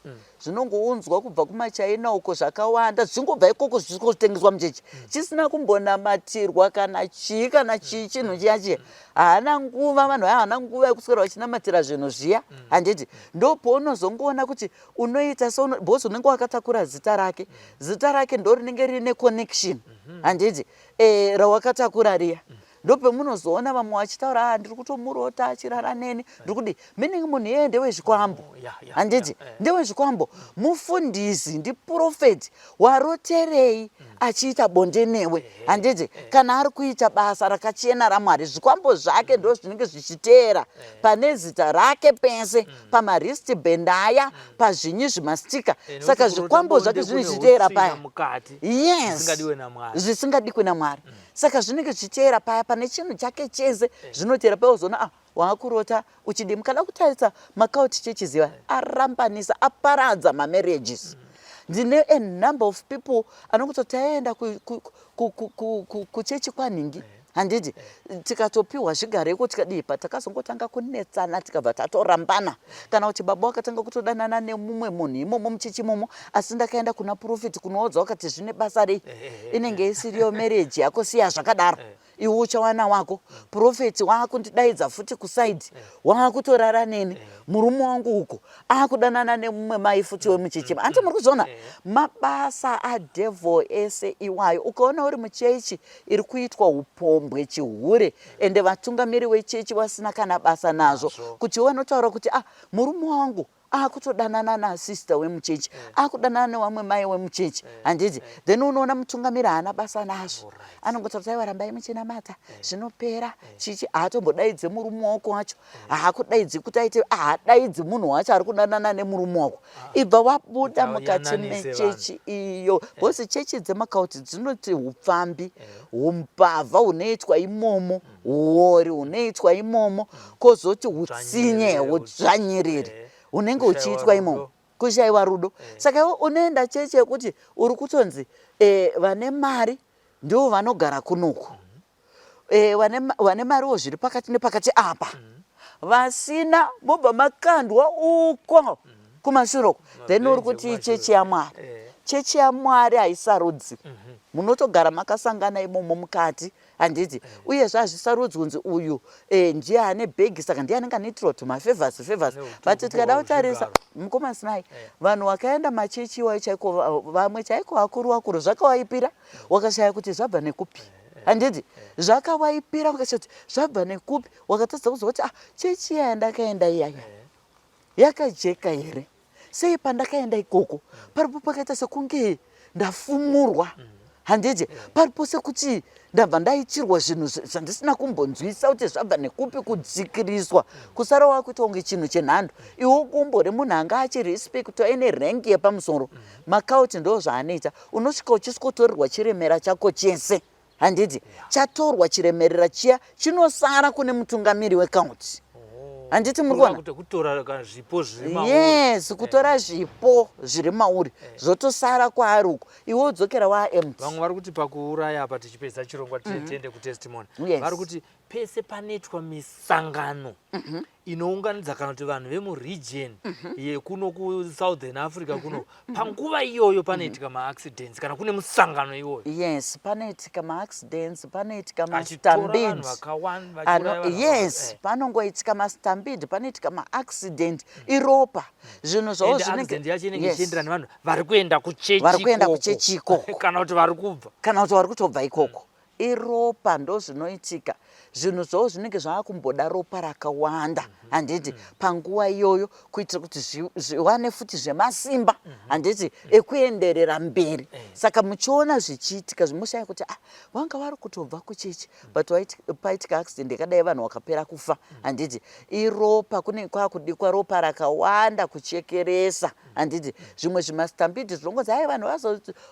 zvinongounzwa kubva kumaChina uko zvakawanda, zvichingobva ikoko zvichikotengeswa muchechi chisina kumbonamatirwa kana chii kana chii. Chinhu chiya chiya haana nguva, vanhu vaya havana nguva yekuswera vachinamatira zvinhu zviya, handiti? Ndopaunozongoona kuti unoita so, because unenge wakatakura zita rake. Zita rake ndo rinenge riine connection, handiti? Rawakatakura riya, ndopemunozoona vamwe vachitaura, "Ah, ndiri kutomurota achirara neni, ndiri kudii," meaning munhu iyeye ndewezvikwambo. Oh, Handiti ndewezvikwambo? Mufundisi ndipurofeti, waroterei achiita bonde newe? Handiti kana ari kuita basa rakachena raMwari, zvikwambo zvake ndo zvinenge zvichiteera pane zita rake pese, pamawristband aya, pazvinyi, zvimastika. Nekuti Saka kurota zvikwambo zvake bonde zvinenge kune zvichiteera hutsvina paya. mukati Yes. zvisingadikwe naMwari. Zvisingadikwe naMwari. Saka zvinenge zvichiteera paya pane chinhu chake chese, zvinoteera paya. Uzoona, ah, waakurota uchidi. Mukada kutarisa, macult chechiziva arambanisa, aparadza mamarriages. Ndine a number of people anongoti taenda kuchechi kwanhingi, handiti? Tikatopiwa zvigareko, tikadii, patakazongotanga kunetsana tikabva tatorambana, kana kuti baba wakatanga kutodanana nemumwe munhu imomo muchechi imomo, asi ndakaenda kuna profeti kunoudza, wakati zvine basa rei? Inenge isiriyo marriage yako, siya zvakadaro, iwe uchawana wako. Profeti waakundidaidza futi kuside, waakutorara neni, murume wangu uko akudanana nemumwe mai futi wemuchechi. Hanti muri kuzviona mabasa adhevhel ese iwayo? Ukaona uri muchechi iri kuitwa upombwe, chihure, ende vatungamiri wechechi vasina kana basa nazvo, Nazvo. kuti vanotaura kuti, "Ah, murume wangu akutodanana nasista wemuchechi, akudanana newamwe mai wemuchechi," handiti? Then unoona mutungamiri haana basa nazvo. Anongotaura kuti, "Aiwa, rambai muchinamata, zvinopera." Chichi haatombodaidze murume wako wacho, haakudaidzi kuti aite, haadaidzi munhu wacho ari kudanana nemurume wako. Ibva wabuda Kuti mukati ayananise. mechechi iyo, because chechi dzemacult dzinoti upfambi, umbavha hunoitwa imomo, uori hunoitwa imomo, kwozoti utsinye, Udzvanyiriri, udzvanyiriri hunenge kushayiwa huchiitwa imomo. Rudo. Kushayiwa rudo. Saka iwe unoenda chechi yekuti uri kutonzi vane mari ndivo vanogara kunoku, vane mariwo zviri pakati nepakati apa, vasina mobva makandwa uko kumashure uko. Then uri Mabhenji kuti ekumashure. chechi yaMwari? Chechi yaMwari haisarudzi. Munotogara makasangana imomo mukati, handiti? Uyezve hazvisarudzi kunzi uyu ndiye ane bhegi, saka ndiye anenge anoitirwa tumafavours favors. Neutuku But tikada kutarisa, hwezvigaro. mukoma Sly, vanhu vakaenda machechi iwayo chaiko, vamwe chaiko vakuru vakuru, zvakawaipira, wakashaya kuti zvabva nekupi, handiti? Zvakawaipira, wakashaya kuti zvabva nekupi, wakatadza kuziva kuti, ah, chechi iya yandakaenda iyaya yakajeka here? Sei pandakaenda ikoko paripo pakaita sekunge ndafumurwa, handiti? Paripo sekuti ndabva ndaitirwa zvinhu zvandisina kumbonzwisa kuti zvabva nekupi, kudzikiriswa, kusara wakuita kunge chinhu chenhando. Iwe gumbo remunhu anga achirespectwa, aine rank yepamusoro. Macult ndo zvaanoita. Unosvika uchisikotorerwa chiremera chako chese, handiti? Chatorwa chiremerera chiya, chinosara kune mutungamiri wecult, handiti muri Kureva kuona? kuti kutora kana zvipo zviri mauri. Yes, kutora zvipo zviri mauri, zvotosara kwaari uko, iwe wodzokera waempty. Vamwe vari kuti pakuuraya apa, tichipedza chirongwa, tiende kutestimony, vari kuti pese panoitwa misangano inounganidza kana kuti vanhu vemuregion yekuno kuSouthern Africa kuno, panguva iyoyo panoitika maaccidents kana kune musangano iwoyo. Yes, panoitika maaccidents, panoitika Achitora vanhu mastampede. vakawanda, vachiuraya vanhu Yes. vakawanda. Panongoitika mastampede, panoitika maaccident, iropa, zvinhu zvavo Ende zvinenge accident yacho inenge ichienderana nevanhu vari kuenda kuchechi Vari kuenda ikoko. kuchechi ikoko. Kana kuti vari kubva. Kana kuti vari kutobva ikoko. Iropa ndozvinoitika zvinhu zvavo zvinenge zvava kumboda ropa rakawanda mhm. handiti mm -hmm. panguva iyoyo kuitira kuti zviwane futi zvemasimba mm -hmm. handiti mm -hmm. ekuenderera mberi eh. Saka muchiona zvichiitika zvimoshaya kuti ah, vanga vari kutobva kuchechi mm -hmm. but paitika accident yakadai vanhu vakapera kufa mm -hmm. handiti iropa kune kwakudikwa ropa rakawanda kuchekeresa handiti mm -hmm. zvimwe zvimasitambidhi zvinongonzi hai vanhu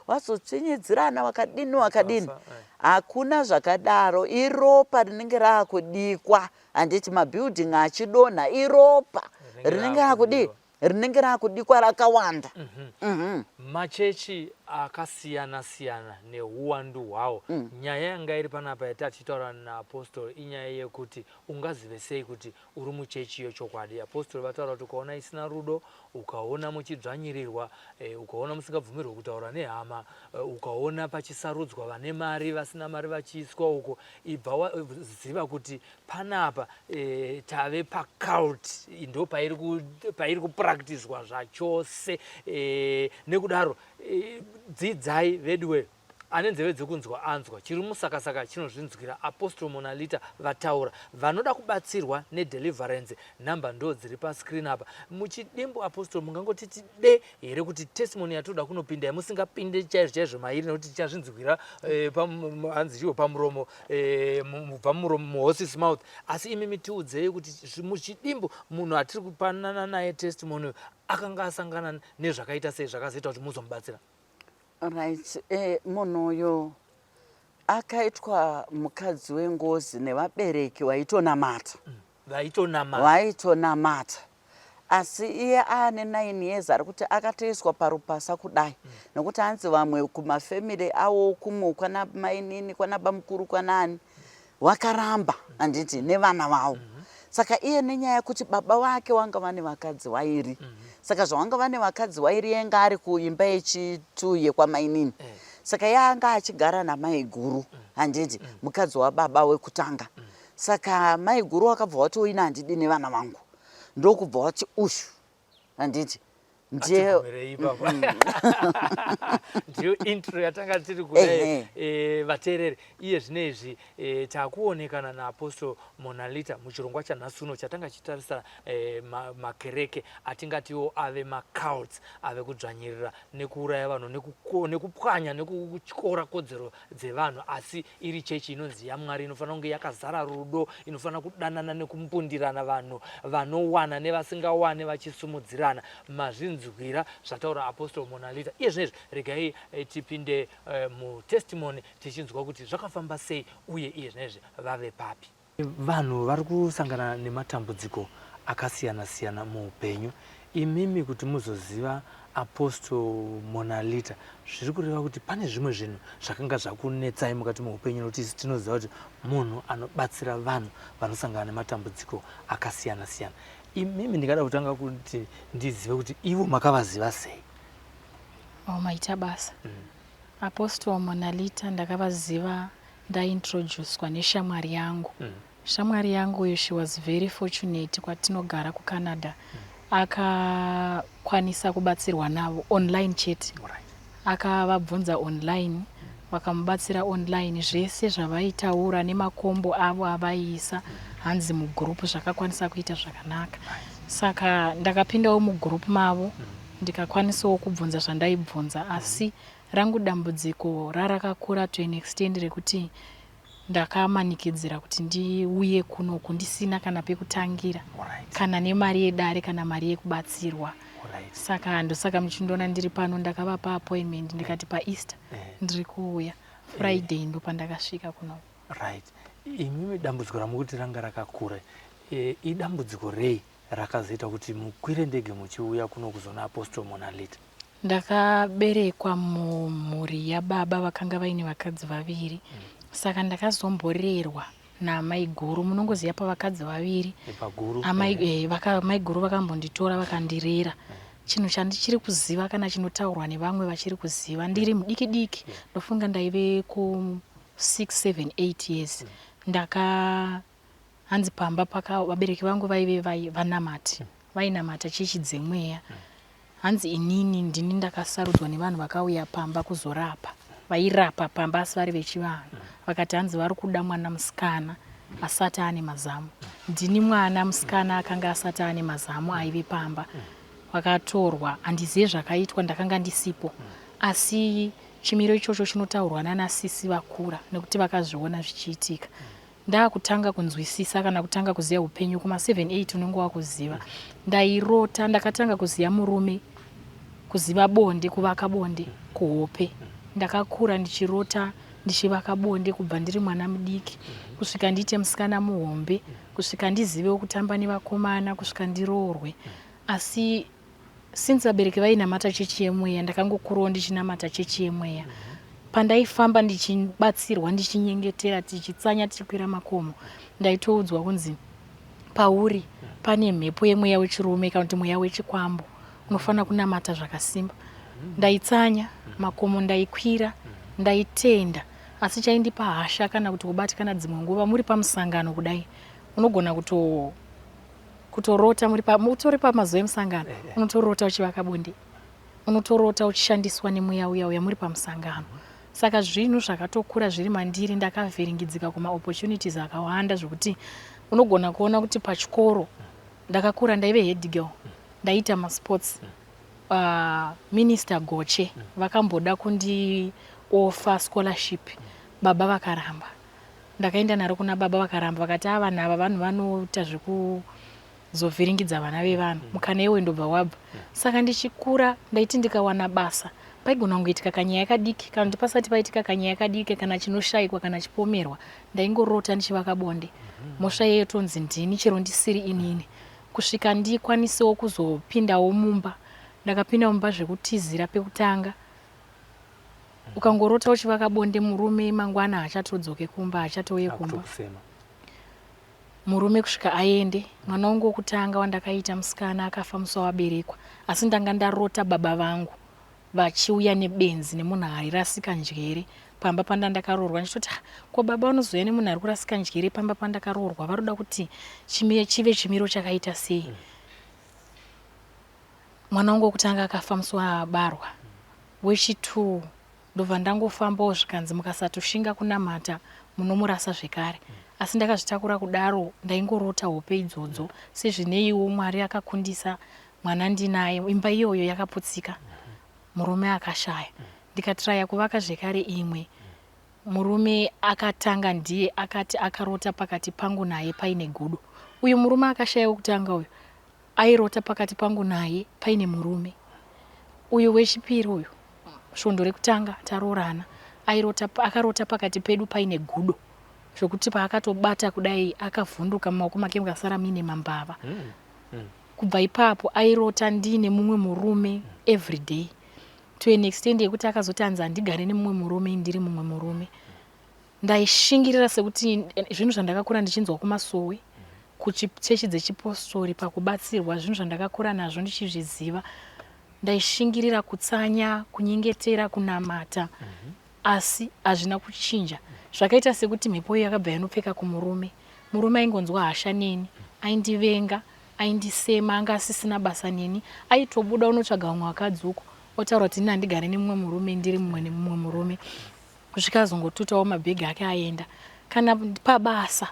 vazotsvinyidzirana wakadini wakadini eh. Hakuna zvakadaro iropa rinenge raakudikwa handiti mabuilding achidonha iropa rinenge raakudii rinenge raakudikwa rakawanda mm -hmm. Mm -hmm. Machechi akasiyana siyana nehuwandu hwawo mm. Nyaya yanga iri panapa yatachitaura naapostle inyaya yekuti ungazive sei kuti uri muchechi yechokwadi. Apostle vataura kuti ukaona isina rudo, ukaona muchidzvanyirirwa, eh, ukaona musingabvumirwe kutaura nehama, eh, ukaona pachisarudzwa vane mari vasina mari vachiiswa uko, ibva waziva kuti panapa eh, tave pacult, ndo pairi ku, pairi kupractiswa zvachose eh, nekudaro eh, dzidzai veduwe Ane nzeve dzekunzwa anzwa. Chiri musakasaka chinozvinzwira. Apostle Monalita vataura. Vanoda kubatsirwa nedeliverance number ndo dziri pascreen apa. Muchidimbu Apostle mungangoti tide here kuti testimony yatoda kunopinda yamusingapinde chaizvo chaizvo mairi nekuti tichazvinzwira eh, hanzi chiwo pamuromo eh, mubva muromo muhorses mouth. Asi imimi tiudzei kuti muchidimbu munhu atiri kupanana naye testimony akanga asangana nezvakaita sei zvakazoita kuti muzomubatsira. Right, eh, munhu uyu akaitwa mukadzi wengozi nevabereki vaitonamata. Mm, vaitonamata. Vaitonamata. Asi iye aane 9 years ari kuti akatoiswa parupasa kudai mm. Nokuti hanzi vamwe kumafamily awo kumwe kwana mainini kwana bamukuru kwanaani wakaramba handiti nevana vawo mm -hmm. Saka iye nenyaya yekuti baba vake wanga vane vakadzi vairi mm -hmm. Saka zvawanga vane vakadzi vairi yanga ari kuimba yechitu yekwamainini eh. Saka iye anga achigara namaiguru mm. Handiti mm. Mukadzi wababa wekutanga mm. Saka maiguru wakabva wati oina handidi nevana vangu ndokubva wati ushu handiti ndiye ipapa ndiyo intro yatanga tiri kudai eh, vateereri iye zvino izvi eh, takuonekana naapostle Monalita muchirongwa chanhasi uno chatanga chitarisa eh, makereke atingatiwo ave macults ave kudzvanyirira nekuuraya vanhu nekupwanya nekutyora kodzero dzevanhu asi iri chechi inonzi yamwari inofanira kunge yakazara rudo inofanira kudanana nekumbundirana vanhu vanowana nevasingawane vachisumudzirana mazvinzwira zvataura apostle Monalita iye zvinezvi regai eh, tipinde eh, mutestimony tichinzwa kuti zvakafamba sei uye iye zvinezvi vave papi. Vanhu vari kusangana nematambudziko akasiyana siyana muupenyu. Imimi kuti muzoziva Apostle Monalita zviri kureva kuti pane zvimwe zvinhu zvakanga zvakunetsai mukati meupenyu nokuti isu tinoziva kuti munhu anobatsira vanhu vanosangana nematambudziko akasiyana siyana. Imimi ndingada kutanga kuti ndizive kuti ivo makavaziva sei? Oh, maita basa. Mm. Apostle Monalita ndakavaziva ndaintroducwa neshamwari yangu. Mm. Shamwari yangu uyu she was very fortunate kwatinogara kuCanada. Mm. Akakwanisa kubatsirwa navo online chete. Right. Akavabvunza online mm. Vakamubatsira online zvese zvavaitaura nemakombo avo avaiisa mm. hanzi mugroup zvakakwanisa kuita zvakanaka. Right. Saka ndakapindawo mugroup mavo mm. Ndikakwanisawo kubvunza zvandaibvunza asi rangu dambudziko rarakakura to an extent rekuti ndakamanikidzira kuti ndiuye kunoku ndisina kana pekutangira kana nemari yedare kana mari yekubatsirwa saka ndosaka muchindiona ndiri pano ndakavapa appointment ndikati paeaster eh. ndiri kuuya friday eh. ndopandakasvika kuno right imimi dambudziko ramukuti ranga rakakura e, idambudziko rei rakazoita kuti mukwire ndege muchiuya kuno kuzoona Apostle Monalita? Ndakaberekwa mumhuri yababa vakanga vaine vakadzi vaviri mm. Saka ndakazomborerwa naamaiguru munongoziva pavakadzi vaviri amai eh, vaka, maiguru vakambonditora vakandirera mm. Chinhu chandichiri kuziva kana chinotaurwa nevamwe vachiri kuziva ndiri mudiki diki ndofunga ndaive ku 6 7 8 years mm. Ndaka Hanzi pamba paka vabereki vangu vaive vai vanamati vainamata chechi dzemweya. Hanzi inini ndini ndakasarudzwa nevanhu vakauya pamba kuzorapa. Vairapa pamba asi vari vechivanhu. Vakati hanzi vari kuda mwana musikana asati ane mazamu. Ndini mwana musikana akanga asati ane mazamu aive pamba. Vakatorwa, handizive zvakaitwa ndakanga ndisipo. Asi chimiro ichocho chinotaurwa nana sisi vakura nekuti vakazviona zvichiitika. Ndakutanga kunzwisisa kana kutanga kuziva upenyu kuma 7 8 unenge wakuziva. Ndairota ndakatanga kuziva murume kuziva bonde kuvaka bonde kuhope. Ndakakura ndichirota ndichivaka bonde kubva ndiri mwana mudiki kusvika ndiite musikana muhombe kusvika ndizivewo kutamba nevakomana kusvika ndiroorwe. Asi Since vabereki vainamata chechi yemweya ndakangokurawo ndichinamata chechi yemweya. Pandaifamba ndichibatsirwa ndichinyengetera tichitsanya tichikwira makomo ndaitoudzwa kunzi pauri pane mhepo yemweya wechirume kana kuti mweya wechikwambo unofanira kunamata zvakasimba. Ndaitsanya makomo ndaikwira ndaitenda asi chaindipa hasha kana kuti kubatikana dzimwe nguva muri pamusangano kudai unogona kuto kutorota muri pa utori pamazuva emusangano eh, eh. unotorota uchivaka bonde unotorota uchishandiswa nemweya uya uya muri pamusangano saka zvinhu zvakatokura zviri mandiri ndakavhiringidzika kumaopportunities akawanda zvekuti unogona kuona kuti pachikoro ndakakura ndaive head girl ndaiita masports uh, minister goche vakamboda kundiofa scholarship baba vakaramba Ndakaenda naro kuna baba vakaramba vakati a vanhu ava vanhu vanoita zvekuzovhiringidza vana vevanhu mm. mukana iwe ndobva wabva mm. saka ndichikura ndaiti ndikawana basa paigona kungoitika kanyaya kadiki kana kuti pasati paitika kanyaya kadiki kana chinoshaikwa kana chipomerwa ndaingorota ndichivaka bonde mm-hmm. mhosva iyeyo tonzi ndini chero ndisiri inini kusvika ndikwanisewo kuzopindawo mumba ndakapinda mumba zvekutizira pekutanga Ukangorota uchivaka bonde murume mangwana haachatodzoke kumba haachatouye kumba. Murume kusvika aende. Mwana wangu wokutanga wandakaita musikana akafa musi wawaberekwa asi ndanga ndarota baba vangu vachiuya nebenzi nemunhu airasika njere pamba pandandakaroorwa ndichitoti ah, ko baba vanozouya nemunhu ari kurasika njere pamba pandakaroorwa varoda kuti chive chimiro chakaita sei mm. Mwana wangu wekutanga akafa musi waabarwa. Wechitwo ndobva ndangofambawo zvikanzi mukasatoshinga kunamata munomurasa zvekare. Asi ndakazvitakura kudaro ndaingorota hope idzodzo sezvineiwo Mwari akakundisa mwana ndinaye imba iyoyo yakaputsika murume akashaya ndikatraya kuvaka zvekare imwe Murume akatanga ndiye akati akarota pakati pangu naye paine gudo. Uyu murume akashaya wekutanga uyu airota pakati pangu naye paine murume. Uyu wechipiri uyu svondo rekutanga taroorana airota akarota pakati pedu paine gudo zvekuti paakatobata kudai akavhunduka mumaoko make mukasara muine mambava. Mm. Mm. Kubva ipapo airota ndiine mumwe murume everyday to an extent yekuti akazoti anzi handigare nemumwe murume ndiri mumwe murume ndaishingirira sekuti zvinhu zvandakakura ndichinzwa kumasowe kuchechi dzechipostori pakubatsirwa zvinhu zvandakakura nazvo ndichizviziva ndaishingirira kutsanya kunyengetera kunamata mm -hmm. asi hazvina kuchinja zvakaita sekuti mhepo iyo yakabva yanopfeka kumurume murume aingonzwa hasha neni aindivenga aindisema anga asisina basa neni aitobuda unotsvaga vamwe vakadzi uko otaura kuti ini handigare nemumwe murume ndiri mumwe nemumwe murume kusvika azongotutawo mabhegi ake aenda kana pabasa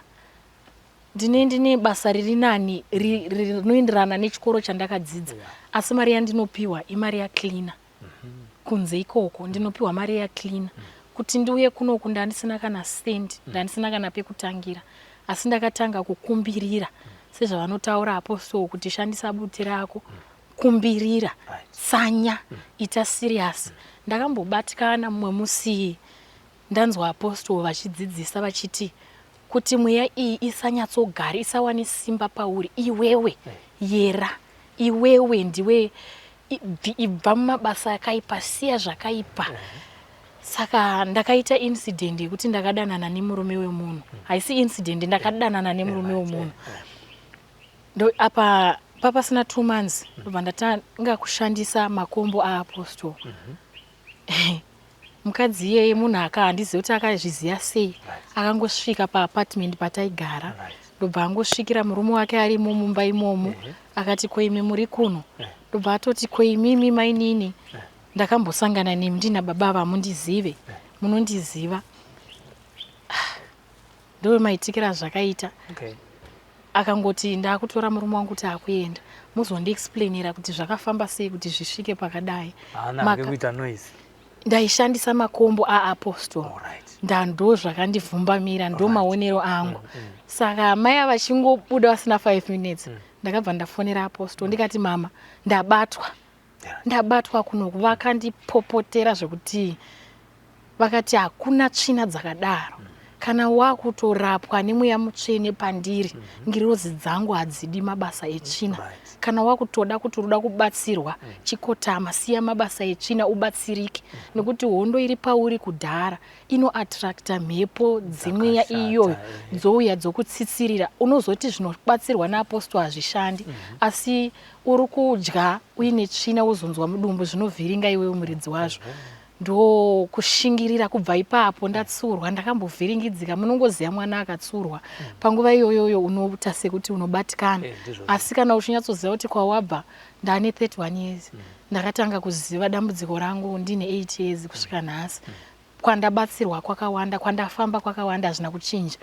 ndine ndine basa riri nani rinoenderana nechikoro chandakadzidza yeah. asi mari yandinopiwa imari yacleaner mm -hmm. kunze ikoko ndinopiwa mari yacleaner mm -hmm. kuti ndiuye kunoku ndandisina kana cent mm -hmm. ndandisina kana pekutangira asi ndakatanga kukumbirira mm -hmm. sezvavanotaura apostle kuti shandisa bute rako mm -hmm. Kumbirira, tsanya, ita serious. Ndakambobatikana mumwe musi ndanzwa apostle vachidzidzisa vachiti kuti mweya iyi isanyatsogara isawane simba pauri iwewe yera iwewe ndiwe ibva mumabasa akaipa siya zvakaipa saka ndakaita incident yekuti ndakadanana nemurume wemunhu haisi incident ndakadanana nemurume wemunhu Ndo apa papasina 2 months ndobva ndatanga kushandisa makombo aapostle. Mukadzi iyeye munhu aka handizivi kuti akazviziva sei akangosvika paapartment pataigara ndobva angosvikira murume wake arimo mumba imomo akati ko imi muri kuno ndobva atoti ko imimi mainini ndakambosangana nemi ndina baba ava hamundizive. Munondiziva. Ndo maitikira azvakaita. Okay. Akangoti ndakutora murume wangu kuti akuenda. Muzondiexplainira kuti zvakafamba sei kuti zvisvike pakadai. Haana hake kuita noise. Ndaishandisa makombo aapostle. Alright. Ndando zvakandivhumbamira ndo maonero angu. Saka mai ava vachingobuda vasina 5 minutes ndakabva ndafonera apostle ndikati mama ndabatwa. Ndabatwa kunoku vakandipopotera zvekuti vakati hakuna tsvina dzakadaro. Kana wakutorapwa nemweya mutsvene pandiri, ngirozi dzangu hadzidi mabasa etsvina. Kana wakutoda kuti unoda kubatsirwa, chikotama, siya mabasa etsvina ubatsirike. Nekuti hondo iri pauri kudhara inoattracta mhepo dzemweya Dzakashata, iyoyo dzouya dzokutsitsirira. Unozoti zvinobatsirwa naapostle hazvishandi, asi uri kudya uine tsvina wozonzwa mudumbu, zvinovhiringa iwewe muridzi wazvo. Ndokushingirira kubva ipapo ndatsurwa, ndakambovhiringidzika. Munongoziva mwana akatsurwa panguva iyoyoyo unoita sekuti unobatikana. Ndizvozvo. Asi kana uchinyatsoziva kuti kwawabva, ndane 31 years. Ndakatanga kuziva dambudziko rangu ndine 8 years kusvika nhasi. Kwandabatsirwa kwakawanda, kwandafamba kwakawanda, hazvina kuchinja.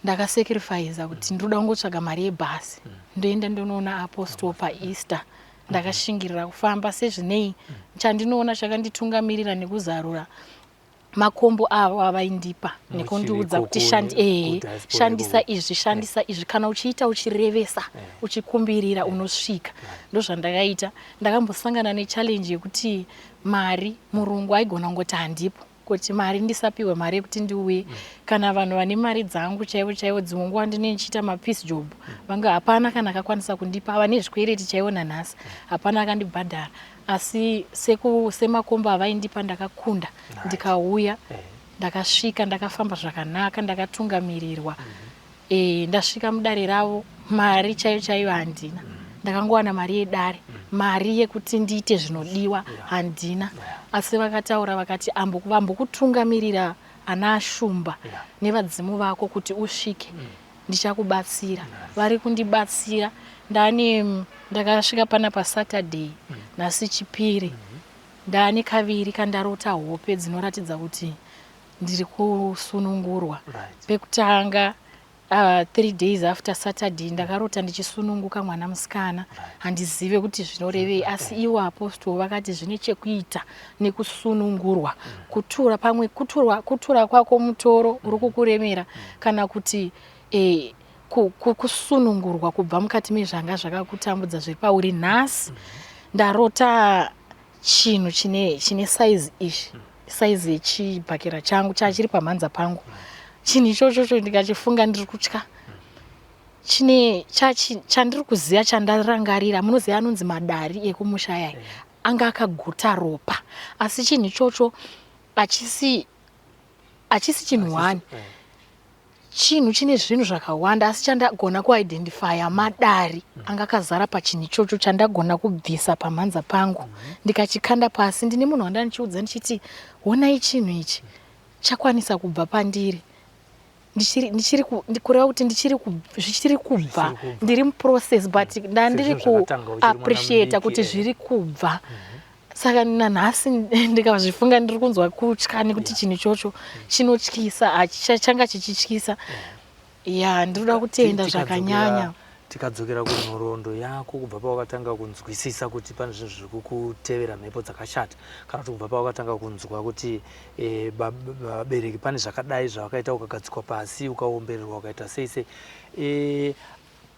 Ndakasacrifice kuti ndinoda kungotsvaga mari yebhasi, ndoenda ndonoona apostle paEaster. Ndakashingirira kufamba sezvinei chandinoona chakanditungamirira nekuzarura makombo avo avaindipa nekundiudza kuti Muchiri kudiaspora shandisa ikoko. izvi, shandisa izvi. Kana uchiita uchirevesa, uchikumbirira, unosvika. Ndozvandakaita. Ndakambosangana nechallenge yekuti mari, murungu aigona kungoti handipo, kuti mari ndisapiwe mari yekuti ndiuye. Kana vanhu vane mari dzangu chaivo chaivo, dzimwe nguva ndinenge ndichiita mapiece job, vanga hapana kana akakwanisa kundipa. Vane zvikwereti chaivo nanhasi hapana akandibhadhara, asi semakombo avaindipa ndakakunda, ndikauya, ndakasvika, ndakafamba zvakanaka, ndakatungamirirwa. Ndasvika mudare ravo, mari chaiyo chaiyo handina. Ndakangowana mari yedare, mari yekuti ndiite zvinodiwa handina. Asi vakataura vakati vambokutungamirira ana Ashumba nevadzimu vako kuti usvike, ndichakubatsira. Vari kundibatsira. Ndakasvika pana paSaturday, nhasi Chipiri. Ndane kaviri kandarota hope dzinoratidza kuti ndiri kusunungurwa. Pekutanga, 3 days after Saturday, ndakarota ndichisununguka mwana musikana. Handizive kuti zvinorevei, asi ivo apostle vakati zvine chekuita nekusunungurwa, kutura pamwe kutura kwako mutoro uri kukuremera, kana kuti kusunungurwa kubva mukati mezvanga zvakakutambudza zviri pauri. Nhasi ndarota chinhu chine size ishi, size yechibhakera changu chachiri pamhanza pangu. Chinhu ichochocho ndikachifunga ndiri kutya. Chine chandiri kuziva chandarangarira, munoziva anonzi madari ekumusha ayaya anga akaguta ropa, asi chinhu ichocho hachisi chinhu one, chinhu chine zvinhu zvakawanda, asi chandagona kuidentifya madari anga akazara pachinhu ichocho chandagona kubvisa pamhanza pangu ndikachikanda pasi. Ndine munhu wandandichiudza ndichiti, "Honai, chinhu ichi chakwanisa kubva pandiri." Kureva kuti zvichiri kubva, kubva. Ndiri muprocess, but ndandiri Sezvinhu zvakatanga uchiri mwana kuappreciata mudiki, kuti zviri kubva. Saka nanhasi ndikazvifunga ndiri kunzwa kutya, nekuti chinhu ichocho chinotyisa, changa chichityisa. Ya, ndinoda kutenda zvakanyanya. Tikadzokera kunhoroondo yako kubva pawakatanga kunzwisisa kuti pane zvinhu zviri kukutevera, mhepo dzakashata, kana kuti kubva pawakatanga kunzwa kuti vabereki pane zvakadai zvavakaita, ukagadzikwa pasi, ukaombererwa, ukaita sei sei,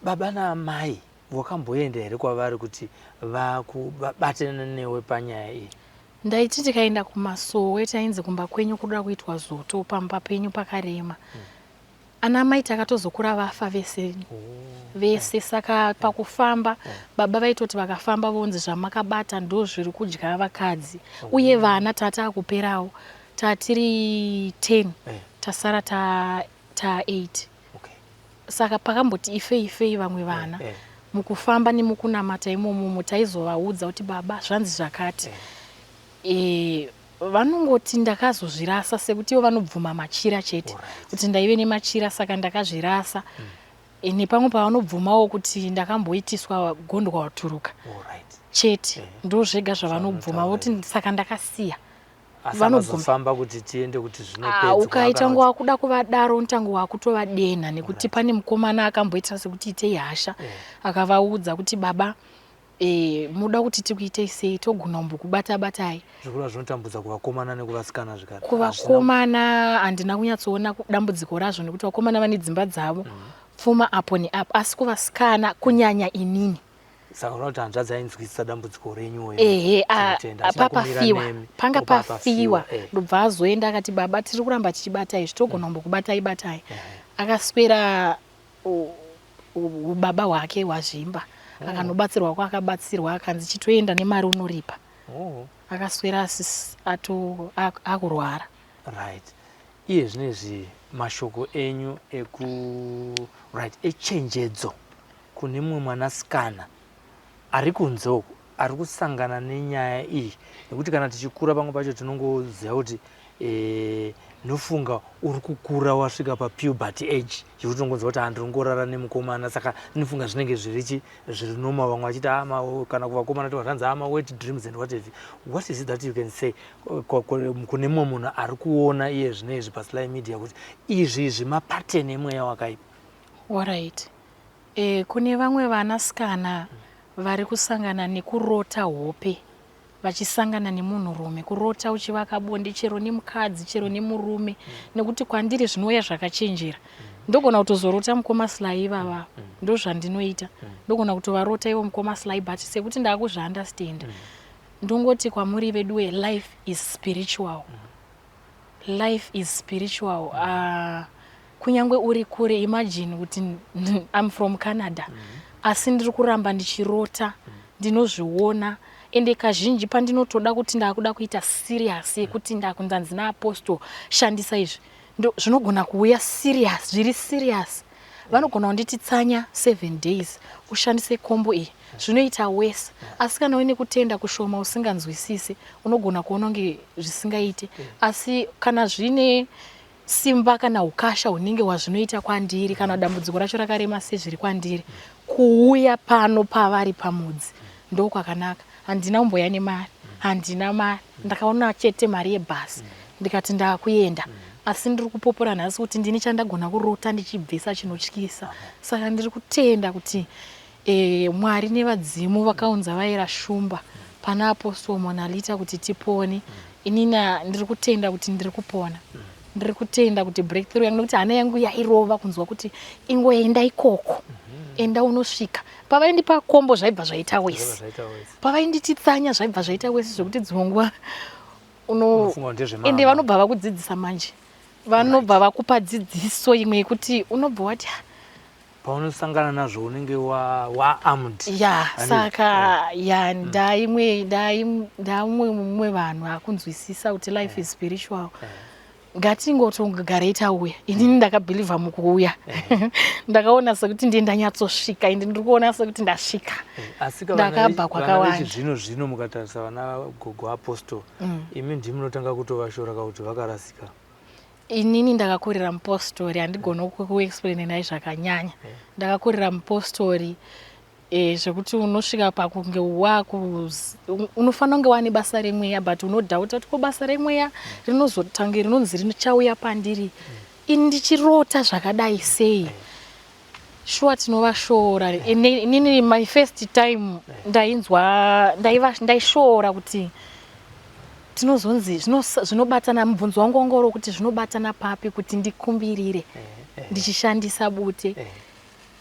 baba naamai wakamboenda here kwavari kuti vabatane newe panyaya iyi? Ndaiti tikaenda kumasowe tainzi kumba kwenyu kuda kuitwa zoto, pamba penyu pakarema. Ana mai takatozokura vafa vese vese. Saka pakufamba baba vaitoti vakafamba vonzi zvamakabata ndo zviri kudya vakadzi uye vana. Tata akuperawo, tatiri 10, tasara ta 8. Saka pakamboti ifei ifei vamwe vana mukufamba nemukunamata imomomo taizovaudza kuti baba zvanzi zvakati. Vanongoti ndakazozvirasa, sekuti ivo vanobvuma machira chete, kuti ndaive nemachira, saka ndakazvirasa. Nepamwe pavanobvumawo kuti ndakamboitiswa gondwa waturuka chete, ndo zvega zvavanobvuma, voti saka ndakasiya. Asi vanozofamba kuti tiende kuti zvinopedzwa. Ah, ukaita ngo wakuda kuvadaro unotange wakutovadenha nekuti pane mukomana akamboita sekuti itei hasha yeah. Akavaudza kuti baba e, muda kuti tikuitei sei togona kumbokubata batai. Zvikura zvinotambudza kuvakomana nekuvasikana zvikare. Kuvakomana handina kunyatsoona dambudziko razvo nekuti vakomana vane dzimba dzavo pfuma apo neapo asi kuvasikana kunyanya inini. Saka unoona kuti hanzvadzi ainzwisisa dambudziko renyu ehe papafiwa panga pafiwa eh. Ndobva azoenda akati baba tiri kuramba tichibata izvi togona kumbokubatai batai. Akaswera ubaba hwake hwazvimba oh. Akanobatsirwa kwaakabatsirwa akanzi chitoenda nemari unoripa oh. Akaswera ato akurwara. Right, iye zvinezvi mashoko enyu eku right echenjedzo kune mumwe mwanasikana ari kunze uku ari kusangana nenyaya iyi, nekuti kana tichikura pamwe pacho tinongoziva kuti e, nofunga uri kukura wasvika papuberty age yekuti unongonzwa kuti handiri ngorara nemukomana, saka ndinofunga zvinenge zvirichi zviri normal. Vamwe vachiti ama ah, kana kuvakomana tozvanzi ama ah, wet dreams and what have you. What is it that you can say kune mumwe munhu ari kuona iye zvino izvi pasly media kuti izvi izvi mapateni emweya wakaipa? Alright. E, kune vamwe vanasikana vari kusangana nekurota hope vachisangana nemunhurume, kurota uchivaka bonde chero nemukadzi chero nemurume, nekuti kwandiri zvinouya zvakachenjera. Ndogona kutozorota mukoma Sly ivava, ndozvandinoita, ndogona kutovarota ivo mukoma Sly, but sekuti ndakuzviunderstand, ndongoti kwamuri veduwe, life is spiritual. Life is spiritual. Kunyangwe uri kure, imagine kuti I'm from Canada asi ndiri kuramba ndichirota, ndinozviona. Ende kazhinji pandinotoda kuti ndakuda kuita serious yekuti ndakunzanzi naapostle shandisa izvi, zvinogona kuuya serious, zviri serious. Vanogona kunditi tsanya 7 days ushandise kombo iyi, zvinoita wese. Asi kana uine kutenda kushoma usinganzwisisi, unogona kuona kunge zvisingaite, asi kana zvine simba kana ukasha hunenge hwazvinoita kwandiri, kana dambudziko racho rakarema sezviri kwandiri, kuuya pano pavari pamudzi ndokwakanaka. Handina kumboya nemari, handina mari, ndakaona chete mari yebhasi ndikati ndakuenda. Asi ndiri kupopora nhasi kuti ndini chandagona kurota ndichibvisa chinotyisa. Saka ndiri kutenda kuti e, Mwari nevadzimu vakaunza vaera Shumba pana Apostle Monalita kuti tipone. Inini ndiri kutenda kuti ndiri kupona, ndiri kutenda kuti breakthrough yangu, nekuti hana yangu yairova kunzwa kuti ingoenda ikoko, enda unosvika. Pavaindipa kombo zvaibva zvaita wese, pavaindititsanya zvaibva zvaita wese, zvekuti dzimwe nguva ende vanobva vakudzidzisa manje, vanobva vakupa dzidziso imwe yekuti unobva wati paunosangana nazvo unenge waarmed wa ya saka ya ndaimwe ndaumwe mumwe vanhu akunzwisisa kuti life is spiritual. Ngatingotogarei tauya. Inini ndakabhilivha mukuuya, ndakaona sekuti ndiye ndanyatsosvika, ende ndiri kuona sekuti ndasvika. Ndakabva kwakawanda. Zvino zvino mukatarisa vana gogo apostle, imi ndimi munotanga kutovashora kakuti vakarasika. Inini ndakakurira mupostori, handigoni kuexplaina nai zvakanyanya. Ndakakurira mupostori zvekuti unosvika pakunge waku unofanira kunge wane basa remweya, but unodhauta kuti ko basa remweya rinozotange rinonzi richauya pandiri ini ndichirota zvakadai sei? Shuwa tinovashoora. Inini my first time ndainzwa ndaishoora kuti tinozonzi zvinobatana. Mubvunzo wangu wanga uri wekuti zvinobatana papi kuti ndikumbirire ndichishandisa bute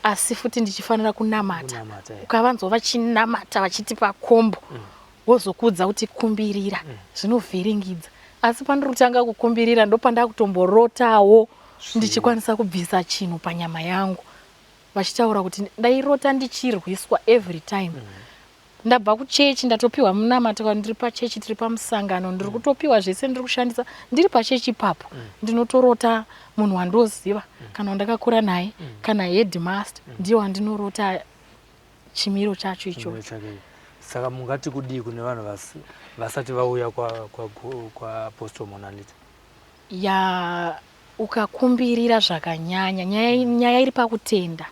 asi futi ndichifanira kunamata? Ukavanzwa vachinamata vachitipa kombo, wozokuudza kuti kumbirira, zvinovhiringidza. Asi pandiri kutanga kukumbirira ndopandakutomborotawo ndichikwanisa kubvisa chinhu panyama yangu, vachitaura kuti ndairota ndichirwiswa every time. Ndabva kuchechi, ndatopiwa munamato, kana ndiri pachechi, tiri pamusangano, ndiri kutopiwa zvese ndiri kushandisa ndiri pachechi ipapo, ndinotorota munhu wandoziva kana wandakakura naye kana headmaster, ndiye wandinorota chimiro chacho ichocho. Saka mungati kudii kune vanhu vasati vauya kwaapostle Monalita? Ya, ukakumbirira zvakanyanya, nyaya iri pakutenda.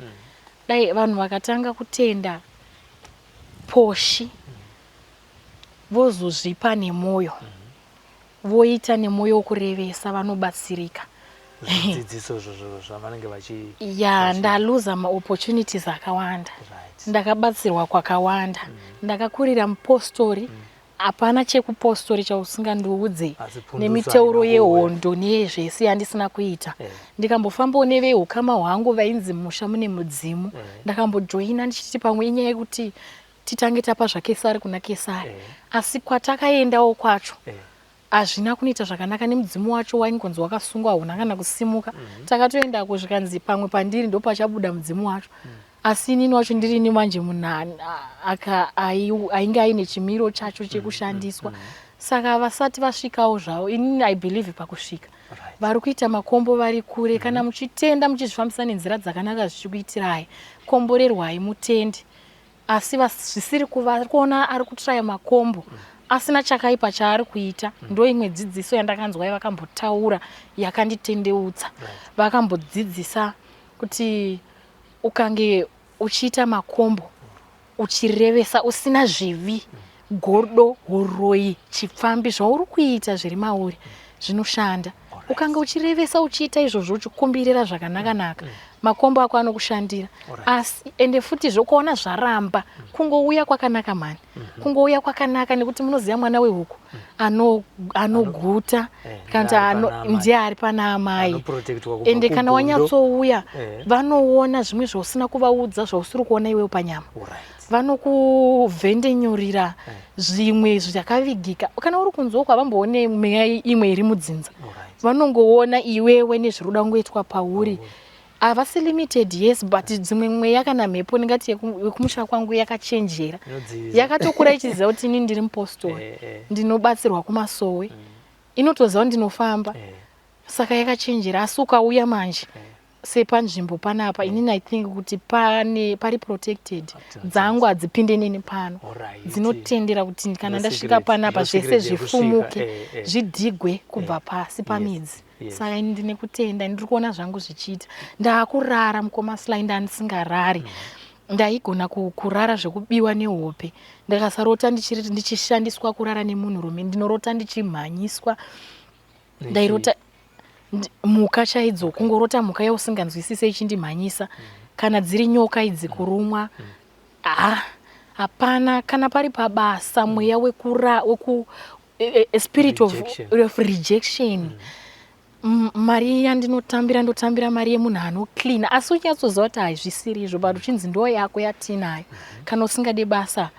Dai vanhu vakatanga kutenda poshi, vozozvipa nemwoyo. Voita nemwoyo wokurevesa vanobatsirika. Zvidzidziso izvozvo zvavanenge vachi ya ndaluza maopportunities akawanda. Ndakabatsirwa kwakawanda. Ndakakurira mupostori. Hapana chekupostori chausingandiudze. Asi pundutso Nemiteuro haina kuuya. Yehondo neyezvese yandisina kuita. Ndikambofambawo neveukama hwangu vainzi musha mune mudzimu. Ndakambojoina ndichiti pamwe inyaya yekuti titange tapa zvaKesari kuna Kesari. Asi kwatakaendawo kwacho hazvina kunoita zvakanaka, nemudzimu wacho waingonzi wakasungwa, hauna kana kusimuka. Takatoendako zvikanzi pamwe pandiri ndopachabuda mudzimu wacho. Asi inini wacho ndirini manje munhu ainge aine chimiro chacho chekushandiswa. Saka vasati vasvikawo zvavo, inini I believe pakusvika. Vari kuita makombo vari kure. Kana muchitenda, muchizvifambisa nenzira dzakanaka, zvichikuitirai, komborerwai, mutende. Asi zvisiri kuva kuona ari kutraya makombo asina chakaipa chaari kuita. Ndo imwe dzidziso yandakanzwa yavakambotaura yakanditendeutsa. Vakambodzidzisa kuti ukange uchiita makombo uchirevesa, usina zvivi, godo, uroyi, chipfambi, zvauri kuita zviri mauri zvinoshanda. Ukanga uchirevesa, uchiita izvozvo, uchikumbirira zvakanaka-naka, makombo ako anokushandira. Asi ende futi zvokuona zvaramba, kungouya kwakanaka mhani, kungouya kwakanaka, nekuti munoziva mwana wehuku anoguta kana kuti Ndiye ari pana amai. Ndiye ari pana amai. Anoprotectwa kubva Ende kana kugondo. wanyatsouya, vanoona zvimwe zvausina kuvaudza, zvausiri kuona iwewe panyama. Vanokuvhendenyurira zvimwe zvakavigika. Kana uri kunze uko, havamboone mweya imwe iri mudzinza. Vanongoona iwewe nezviri kuda kungoitwa pauri. Havasi limited, yes, but dzimwe mweya kana mhepo, ndingati yekumusha kwangu, yakachenjera. Inodzivisa. Yakatokura ichiziva kuti ini ndiri mupostori, ndinobatsirwa kumasowe. Inotoziva kuti ndinofamba. Saka yakachenjera. Asi ukauya manje sepanzvimbo panapa, inini I think kuti pane pari protected. Dzangu hadzipinde neni pano. Dzinotendera kuti kana No ndasvika secret. panapa, No zvese secret yekusvika. zvifumuke, zvidhigwe kubva pasi pamidzi. Saka ini ndine kutenda, ndiri kuona zvangu zvichiita. Ndaakurara, mukoma Sly, ndandisingarari. Ndaigona kurara zvekubiwa nehope. Ndakasarota ndichishandiswa kurara nemunhurume, ndinorota ndichimhanyiswa. Ndairota mhuka chaidzo, kungorota mhuka yausinganzwisise ichindimhanyisa, kana dziri nyoka idzi, kurumwa. Ha, hapana. Kana pari pabasa, mweya wekura weku a spirit Rejection. Of rejection. Mari yandinotambira, ndotambira mari yemunhu anocleana, asi unyatsoziva kuti hazvisiri izvo, but uchinzi ndo yako yatinayo. Kana usingade basa,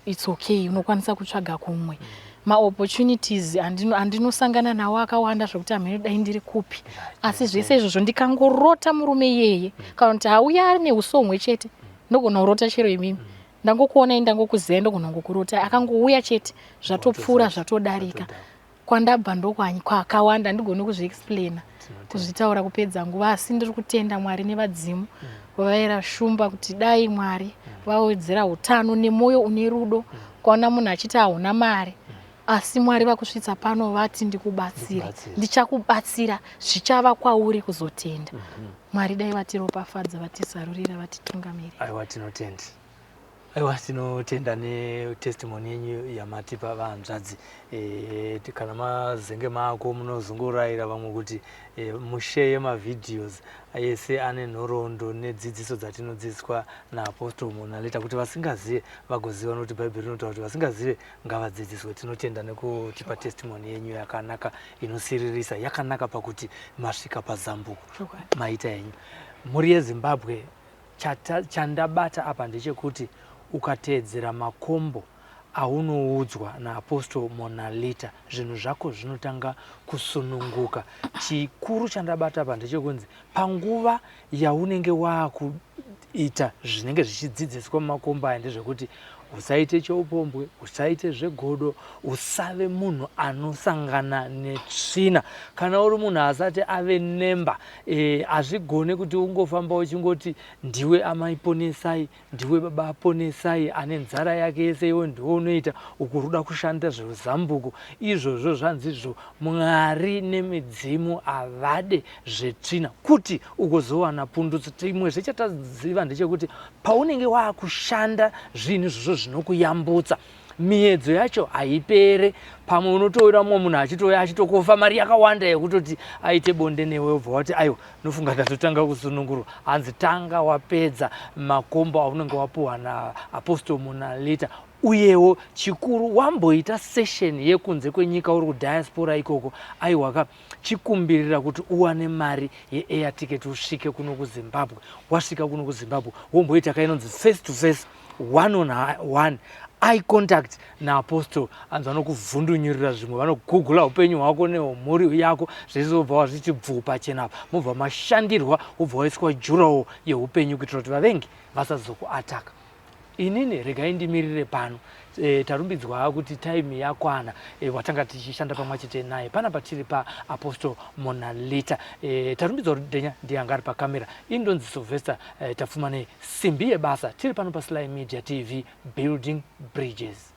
it's okay, unokwanisa kutsvaga kumwe. Maopportunities andinosangana nawo akawanda zvokuti hamene dai ndiri kupi. Asi zvese izvozvo, ndikangorota murume iyeye, kana kuti hauya ari neuso humwe chete, ndogona kurota chero imimi. Ndangokuonai, ndangokuzivai, ndogona kungokurota. Akangouya chete, zvatopfuura, zvatodarika. Kwandabva ndokwakawanda, handigoni kuzviexplaina, kuzvitaura kupedza nguva. Asi ndiri kutenda Mwari nevadzimu vavaira Shumba, kuti dai Mwari vawedzera utano nemwoyo une rudo. Ukaona munhu achiti hauna mari, asi Mwari vakusvitsa pano, vati ndikubatsire, Ndikubatsire. Ndichakubatsira, zvichava kwauri kuzotenda. Mwari dai vatiropafadza, vatisarurira, vatitungamirira. Aiwa, tinotenda. Aiwa, tinotenda netestimony yenyu yamatipa, vahanzvadzi. Kana mazenge mako munozongorayira vamwe kuti musheye mavideos ese ane nhoroondo nedzidziso dzatinodzidziswa naApostle Monalita, kuti vasingazive vagoziva, nokuti Bhaibheri rinotaura kuti vasingazive ngavadzidziswe. Tinotenda nekutipa testimony yenyu yakanaka, inosiririsa, yakanaka pakuti masvika pazambuko. Maita henyu, mhuri yeZimbabwe. Chandabata apa ndechekuti ukateedzera makombo aunoudzwa naApostle Monalita, zvinhu zvako zvinotanga kusununguka. Chikuru chandabata apa ndechekunzi panguva yaunenge waakuita zvinenge zvichidzidziswa mumakombo aya, ndezvekuti usaite cheupombwe, usaite zvegodo, usave munhu anosangana netsvina. Kana uri munhu asati ave nemba, hazvigone kuti ungofamba uchingoti ndiwe amai ponesai, ndiwe baba ponesai, ane nzara yake yese iwe ndiwe unoita uku ruda kushanda zveuzambuko. Izvozvo zvanzizvo Mwari nemidzimu havade zvetsvina kuti ugozowana pundutso. Chimwe zvechataziva ndechekuti paunenge waakushanda zvinhu izvozvo zvinokuyambutsa. Miyedzo yacho haipere. Pamwe unotowira mumwe munhu achitouya achitokufa mari yakawanda yekutoti aite bonde newe, wobva wati aiwa, nofunga ndatotanga kusunungurwa. Hanzi tanga wapedza makombo aunenge wapuhwa naApostle Monalita. Uyewo chikuru, wamboita session yekunze kwenyika uri kudiaspora ikoko, aiwaka, chikumbirira kuti uwane mari yeair ticket usvike kuno kuZimbabwe. Wasvika kuno kuZimbabwe, womboita kainonzi face to face, one on one, eye contact naApostle. Hanzi vanokuvhundunyurira zvimwe, vanogugula upenyu hwako nehwemhuri yako zvese, wobva wazviti bvuu pachena apa, mobva mashandirwa, wobva waiswa jurawo yeupenyu kuitira kuti vavengi vasazokuataka. Inini regai ndimirire pano. Tarumbidzwa kuti time yakwana. Watanga tichishanda pamwe chete naye panapa tiri paApostle Monalita. Tarumbidzwa Rudenya ndiye anga ari pakamera. Indonzi Sylvester Tapfumanei, simbi yebasa. Tiri pano paSly Media TV, building bridges.